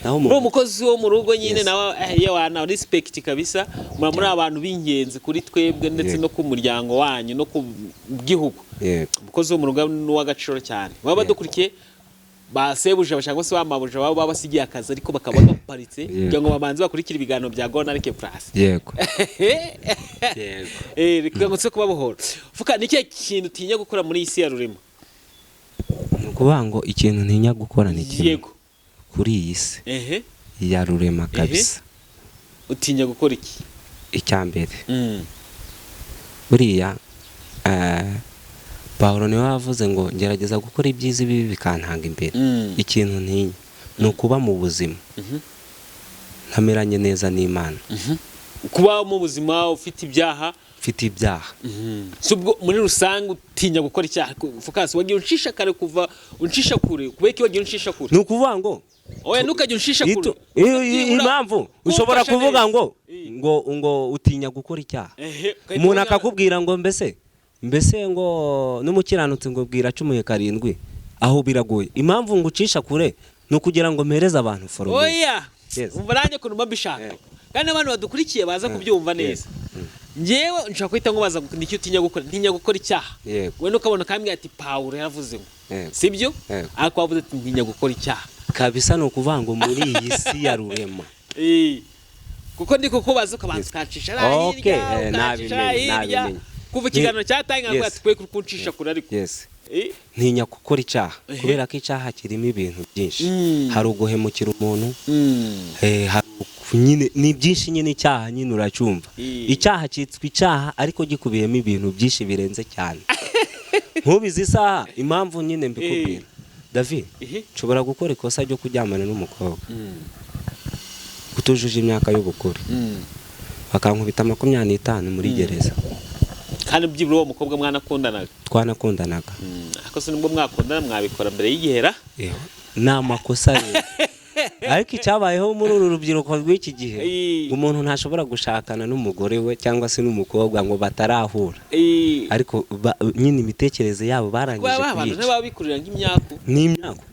A: Naho
B: Muri
A: umuntu
B: umukozi wo mu rugo nyine, nawe yewe na respect kabisa, muba muri abantu b'ingenzi kuri twebwe ndetse no ku muryango wanyu no ku gihugu. Umukozi wo mu rugo ni uw'agaciro cyane. Baba badukurikiye ba sebuja cyangwa se ba mabuja baba babasigiye akazi ariko bakaba bagaparitse kugira ngo babanze bakurikire ibiganiro bya Gonarike Plus.
A: Yego.
B: Kugira ngo tuze kubabohora. Fuka, ni ikihe kintu utinya gukora muri iyi si ya rurema?
A: Ni ukuvuga ngo ikintu ntinya gukora ni kimwe kuri iyi si ya rurema kabisa.
B: Utinya gukora iki?
A: Icya mbere, buriya Pawulo niwe wavuze ngo: "Ngerageza gukora ibyiza, ibibi bikantanga imbere." Ikintu ntinya ni ukuba mu buzima ntameranye neza n'Imana.
B: Kuba mu buzima ufite ibyaha?
A: Mfite ibyaha.
B: Si ubwo muri rusange utinya gukora icyaha? Fukasi, wagiye uncisha kare, kuva uncisha kure, kubera ko wagiye uncisha kure.
A: Ni ukuvuga ngo
B: Oya, ntukajye uncisha kure.
A: Impamvu ushobora
B: Kumfasha
A: kuvuga
B: neza.
A: ngo ngo utinya gukora icyaha,
B: Ehe, ugahita
A: umuntu
B: ubona-
A: akakubwira ngo mbese ngo n'umukiranutsi ngo bwira acumuye karindwi, aho biragoye. Impamvu ngo ucisha kure ni ukugira ngo mpereze abantu formule.
B: Oya.
A: Yes.
B: Umva nanjye ukuntu mba mbishaka, kandi n'abantu badukurikiye baza kubyumva neza. Njyewe nshobora guhita nkubaza ngo: "Niki utinya gukora?" Ntinya gukora icyaha. Wenda ukabona ukambwira ati: "Pawulo yaravuze ngo," sibyo?
A: Yego.
B: Ariko wavuze ati: "Ntinya gukora icyaha."
A: Kabisa, ni ukuvuga ngo muri iyi si ya rurema.
B: Kuko ndi kukubaza ukabanza ukancisha hariya
A: Okay,
B: hirya, ukancisha
A: nabimenye,
B: hirya.
A: nabimenye.
B: Kuva ikiganiro cyatangira, yes, tukwiye kuncisha kure ariko.
A: Yes. Ntinya gukora icyaha kubera ko icyaha kirimo ibintu byinshi. Hari uguhemukira umuntu, hari nyine ni byinshi nyine, icyaha nyine uracyumva. Icyaha cyitwa icyaha ariko gikubiyemo ibintu byinshi birenze cyane. Nkubizi isaha, impamvu nyine mbikubwira, David, nshobora gukora ikosa ryo kuryamana n'umukobwa utujuje imyaka y'ubukure, bakankubita 25 muri gereza.
B: Kandi byibura uwo mukobwa mwanakundanaga?
A: Twanakundanaga.
B: Ariko se nubwo mwakundana mwabikora mbere y'igihera?
A: Ewe, ni amakosa rero, ariko icyabayeho muri uru rubyiruko rw'iki gihe, umuntu ntashobora gushakana n'umugore we cyangwa se n'umukobwa ngo batarahura, ariko nyine imitekerereze yabo barangije
B: Kuba abantu
A: kuyica.
B: ntibabikurira nk'imyaku.
A: Ni imyaka,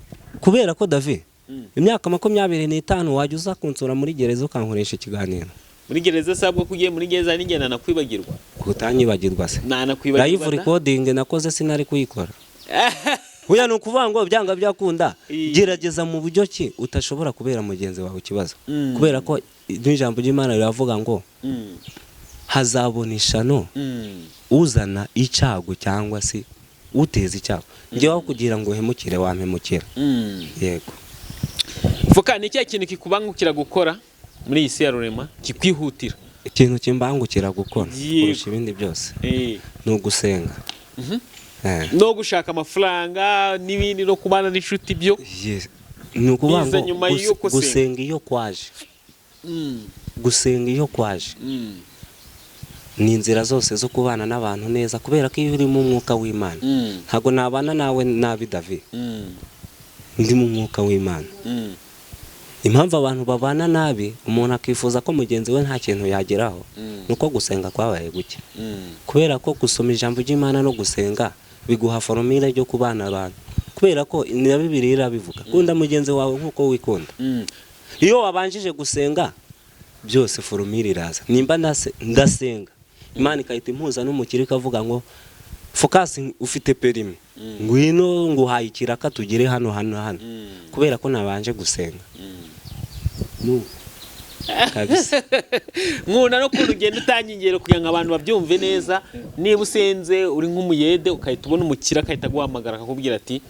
A: kubera ko David, imyaka 25 wajya uza kunsura muri gereza ukankoresha ikiganiro.
B: Muri gereza sabwo ko ugiye muri gereza n'igihe nanakwibagirwa.
A: Kutanyibagirwa se?
B: Nanakwibagirwa.
A: Live recording nakoze sinari kuyikora. Buya ni ukuvuga ngo byanga byakunda, gerageza mu buryo ki utashobora kubera mugenzi wawe ikibazo, kubera ko n'ijambo ry'Imana riravuga ngo hazabona ishano uzana icyago cyangwa se uteza icyago. Njyewe aho kugira ngo uhemukire wampemukira. Yego.
B: Foka, ni ikihe kintu kikubangukira gukora muri iyi si ya rurema, kikwihutira?
A: Ikintu kimbangukira gukora kurusha ibindi byose ni ugusenga.
B: No gushaka amafaranga n'ibindi, no kubana n'inshuti byo
A: Yes. Ni ukuvuga
B: biza
A: ngo
B: nyuma y'uko usenga.
A: Gusenga iyo kwaje, gusenga iyo kwaje ni inzira zose zo kubana n'abantu neza, kubera ko iyo uri mu mwuka w'Imana, ntabwo nabana nawe nabi, David, ndi mu mwuka w'Imana. Impamvu abantu babana nabi, umuntu akifuza ko mugenzi we nta kintu yageraho, ni uko gusenga kwabaye guke, kubera ko gusoma ijambo ry'Imana no gusenga biguha formule ryo kubana abantu, kubera ko na Bibiliya irabivuga: kunda mugenzi wawe nk'uko wikunda. Iyo wabanjije gusenga, byose formule iraza. Nimba ndasenga, Imana ikahita impuza n'umukire, ikavuga ngo: "Focus, ufite permis, ngwino nguhaye ikiraka, tugere hano, hano, hano," kubera ko nabanje gusenga. Kabisa.
B: Nkunda no kuntu ugenda utanga ingero kugira ngo abantu babyumve neza. Niba usenze uri nk'umuyede, ukahita ubona umukire, akahita aguhamagara akakubwira ati: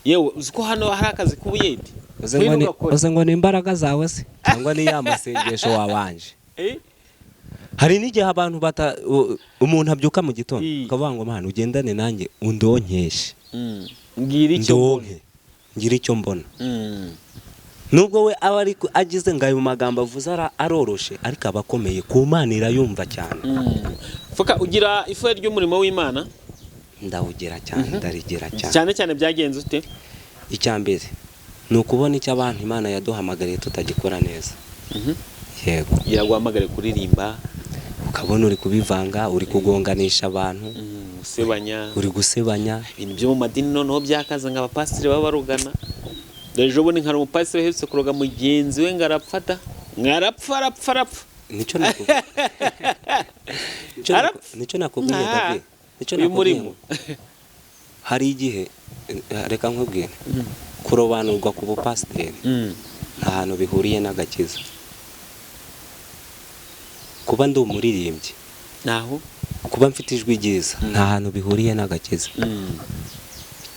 B: "Yewe, uzi ko hano hari akazi k'ubuyede?"
A: Uze ngo
B: Ngwino ugakore.
A: Uze ngo ni imbaraga zawe se cyangwa ni ya masengesho wabanje? Hari n'igihe abantu bata umuntu abyuka mu gitondo akavuga ngo: "Mana, ugendane nanjye, undonkeshe."
B: Mbwira icyo mbona.
A: Ndonke, ngire icyo mbona. Nubwo we aba ari agize ngo ayo magambo avuze aroroshe, ariko aba akomeye ku Mana, irayumva cyane.
B: Foka, ugira ifuhe ry'umurimo w'Imana?
A: Ndawugira cyane, ndarigira cyane.
B: Cyane cyane byagenze ute?
A: Icya mbere ni ukubona icyo abantu Imana yaduhamagariye tutagikora neza. Yego.
B: Iraguhamagare kuririmba.
A: Ukabona uri kubivanga, uri kugonganisha abantu.
B: Gusebanya.
A: Uri gusebanya.
B: Ibintu byo mu madini noneho byakaza, ngo abapasiteri baba barugana. Dore ejo bundi nkari umupasiteri uherutse kuroga mugenzi we ngo arapfa da, ngo arapfa, arapfa, arapfa.
A: Nicyo nakubwiye.
B: Arapfa.
A: Nicyo nakubwiye, David, nicyo
B: Uyu
A: nakubwiye
B: murimo.
A: ngo hari igihe, reka nkubwire, kurobanurwa ku bupasiteri nta hantu bihuriye n'agakiza. Kuba ndi umuririmbyi,
B: naho
A: kuba mfite ijwi ryiza, nta hantu bihuriye n'agakiza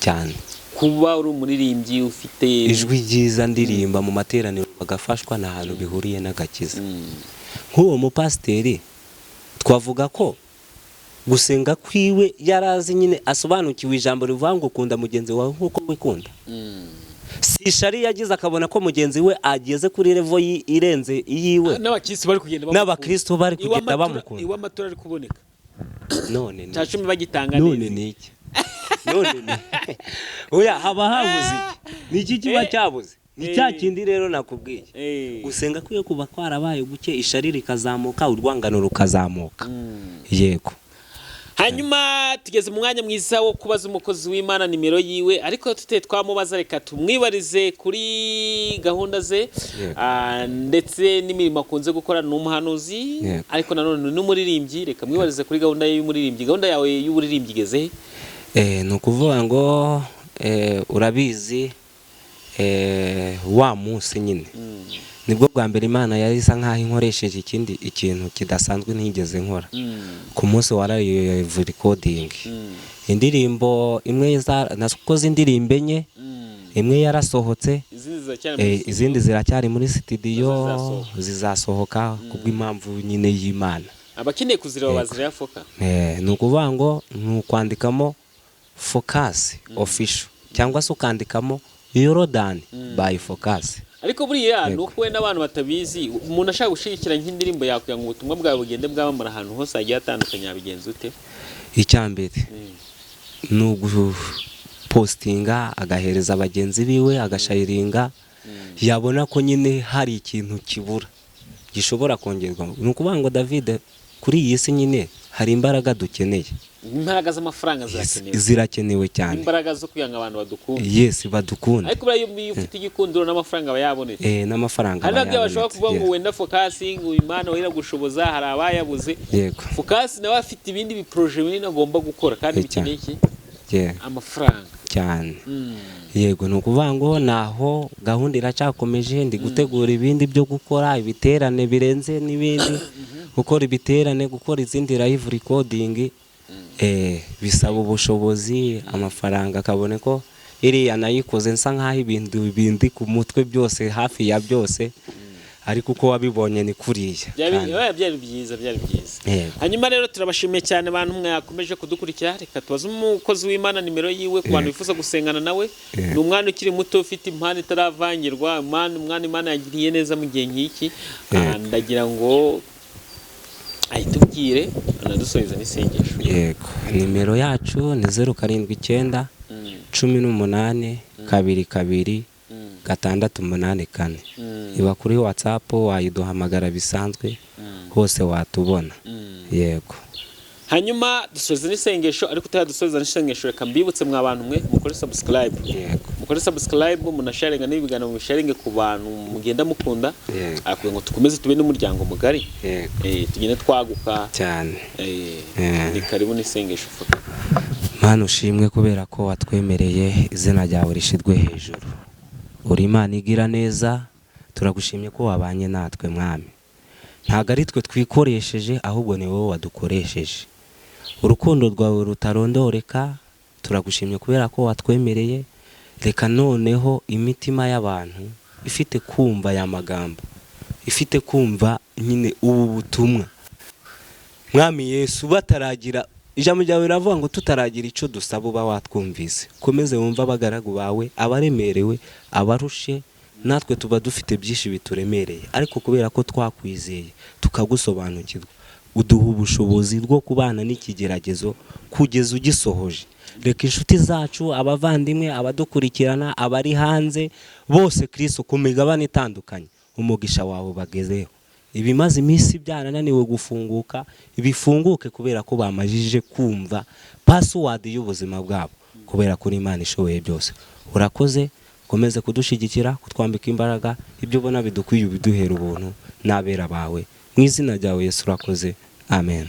A: cyane.
B: Kuba uri umuririmbyi ufite
A: Ijwi ryiza, ndirimba mu materaniro bagafashwa, nta hantu bihuriye n'agakiza. Nk'uwo mupasiteri twavuga ko gusenga kwiwe yarazi nyine, asobanukiwe ijambo rivuga ngo kunda mugenzi wawe nk'uko wikunda. Si ishari yagize akabona ko mugenzi we ageze kuri level irenze iyiwe?
B: N'abakristo bari kugenda bamukunda.
A: N'abakristo bari
B: Iwe
A: kugenda bamukunda.
B: Iwe amatora ari kuboneka.
A: None ni
B: Cya cumi bagitanga
A: none
B: neza.
A: ni iki? None ni oya, haba habuze iki? Ni iki kiba cyabuze? Ni cya kindi rero nakubwiye: gusenga kwiye kuba kwarabaye guke, ishari rikazamuka, urwangano rukazamuka. Yego.
B: Hanyuma tugeze mu mwanya mwiza wo kubaza umukozi w'Imana nimero yiwe, ariko tute twamubaza, reka tumwibarize kuri gahunda ze ndetse n'imirimo akunze gukora. Ni umuhanuzi, ariko nanone ni n'umuririmbyi. Reka mwibarize kuri gahunda ye y'umuririmbyi. Gahunda yawe y'uburirimbyi igeze he?
A: Ni ukuvuga ngo urabizi, wa munsi nyine nibwo bwa mbere Imana yari isa nkaho inkoresheje ikindi ikintu kidasanzwe ntigeze nkora ku munsi wa live recording. Indirimbo imwe nakoze indirimbo enye, imwe yarasohotse.
B: Izindi ziracyari muri studio.
A: Izindi ziracyari muri studio.
B: Nazo zizasohoka.
A: Zizasohoka kubw'impamvu nyine y'Imana.
B: Abakeneye kuzireba bazireba Foka.
A: Ni ukuvuga ngo ni ukwandikamo Focus Official cyangwa se ukandikamo Yorodani by Focus.
B: Ariko buriya ni uko wenda abantu batabizi. Umuntu ashaka gushyigikira nk'indirimbo yawe kugira ngo ubutumwa bwawe bugende bwamamara ahantu hose hagiye hatandukanye, yabigenza ute?
A: Icya mbere ni ugupostinga, agahereza bagenzi biwe, agasharinga. Yabona ko nyine hari ikintu kibura gishobora kongerwa. Ni ukuvuga ngo, David, kuri iyi si nyine hari imbaraga dukeneye.
B: Imbaraga z'amafaranga zirakenewe.
A: Zirakenewe cyane.
B: Imbaraga zo kugira ngo abantu badukunde.
A: Yes, badukunde.
B: Ariko buriya iyo ufite igikundiro n'amafaranga aba yabonetse.
A: N'amafaranga
B: Hari
A: aba
B: n'ababyeyi bashobora
A: yabonetse.
B: kuvuga ngo wenda Focus, ngo Imana iragushoboza, hari abayabuze. Focus nawe afite ibindi biprojet binini agomba gukora kandi bikeneye iki? Amafaranga.
A: Cyane. Yego, ni ukuvuga ngo naho gahunda iracyakomeje. Ndi gutegura ibindi byo gukora ibiterane birenze n'ibindi, gukora ibiterane, gukora izindi live recording, bisaba ubushobozi, amafaranga, akabone ko Iriya nayikoze nsa nkaho ibintu bindi ku mutwe byose, hafi ya byose, ariko uko wabibonye ni kuriya.
B: Byari
A: Kandi-
B: oya, byari byiza, byari byiza.
A: Yego.
B: Hanyuma rero turabashimiye cyane abantu mwakomeje kudukurikira. Reka tubaze umukozi w'Imana nimero yiwe ku bantu bifuza gusengana nawe.
A: Yego.
B: Ni umwana ukiri muto ufite impano itaravangirwa, umwana Imana yagiriye neza mu gihe nk'iki. Ndagira ngo ayitubwire anadusubiza n'isengesho.
A: Yego, nimero yacu ni 079 18 22 684. Iba kuri WhatsApp, wayiduhamagara bisanzwe, hose watubona. Yego.
B: Hanyuma dusoza n'isengesho, ariko utaradusoza n'isengesho, reka mbibutse mwa bantu mwe mukore subscribe.
A: Yego.
B: Mukore subscribe, munasharinga n'ibiganiro, mubisharinge ku bantu mugenda mukunda.
A: Yego.
B: Kugira ngo dukomeze tube n'umuryango mugari.
A: Yego.
B: Tugende twaguka.
A: Cyane. Eh.
B: Ni karibu n'isengesho foto.
A: Mana ushimwe kubera ko watwemereye, izina ryawe rishirwe hejuru. Uri Imana igira neza, turagushimye ko wabanye natwe Mwami. Ntabwo ari twe twikoresheje, ahubwo ni wowe wadukoresheje. Urukundo rwawe rutarondoreka, turagushimye kubera ko watwemereye. Reka noneho imitima y'abantu ifite kumva aya magambo, ifite kumva nyine ubu butumwa, Mwami Yesu, bataragira ijambo ryawe riravuga ngo tutaragira icyo dusaba uba watwumvise. Komeze wumve abagaragu bawe, abaremerewe, abarushe. Natwe tuba dufite byinshi bituremereye, ariko kubera ko twakwizeye tukagusobanukirwa, uduha ubushobozi bwo kubana n'ikigeragezo kugeza ugisohoje. Reka inshuti zacu, abavandimwe, abadukurikirana, abari hanze bose, Kristo, ku migabane itandukanye, umugisha wawe ubagezeho. Ibimaze iminsi byarananiwe gufunguka bifunguke, kubera ko bamajije kumva password y'ubuzima bwabo, kubera ko uri Imana ishoboye byose. Urakoze, ukomeze kudushyigikira, kutwambika imbaraga, ibyo ubona bidukwiye ubiduhera ubuntu n'abera bawe, mu izina ryawe Yesu urakoze, amen.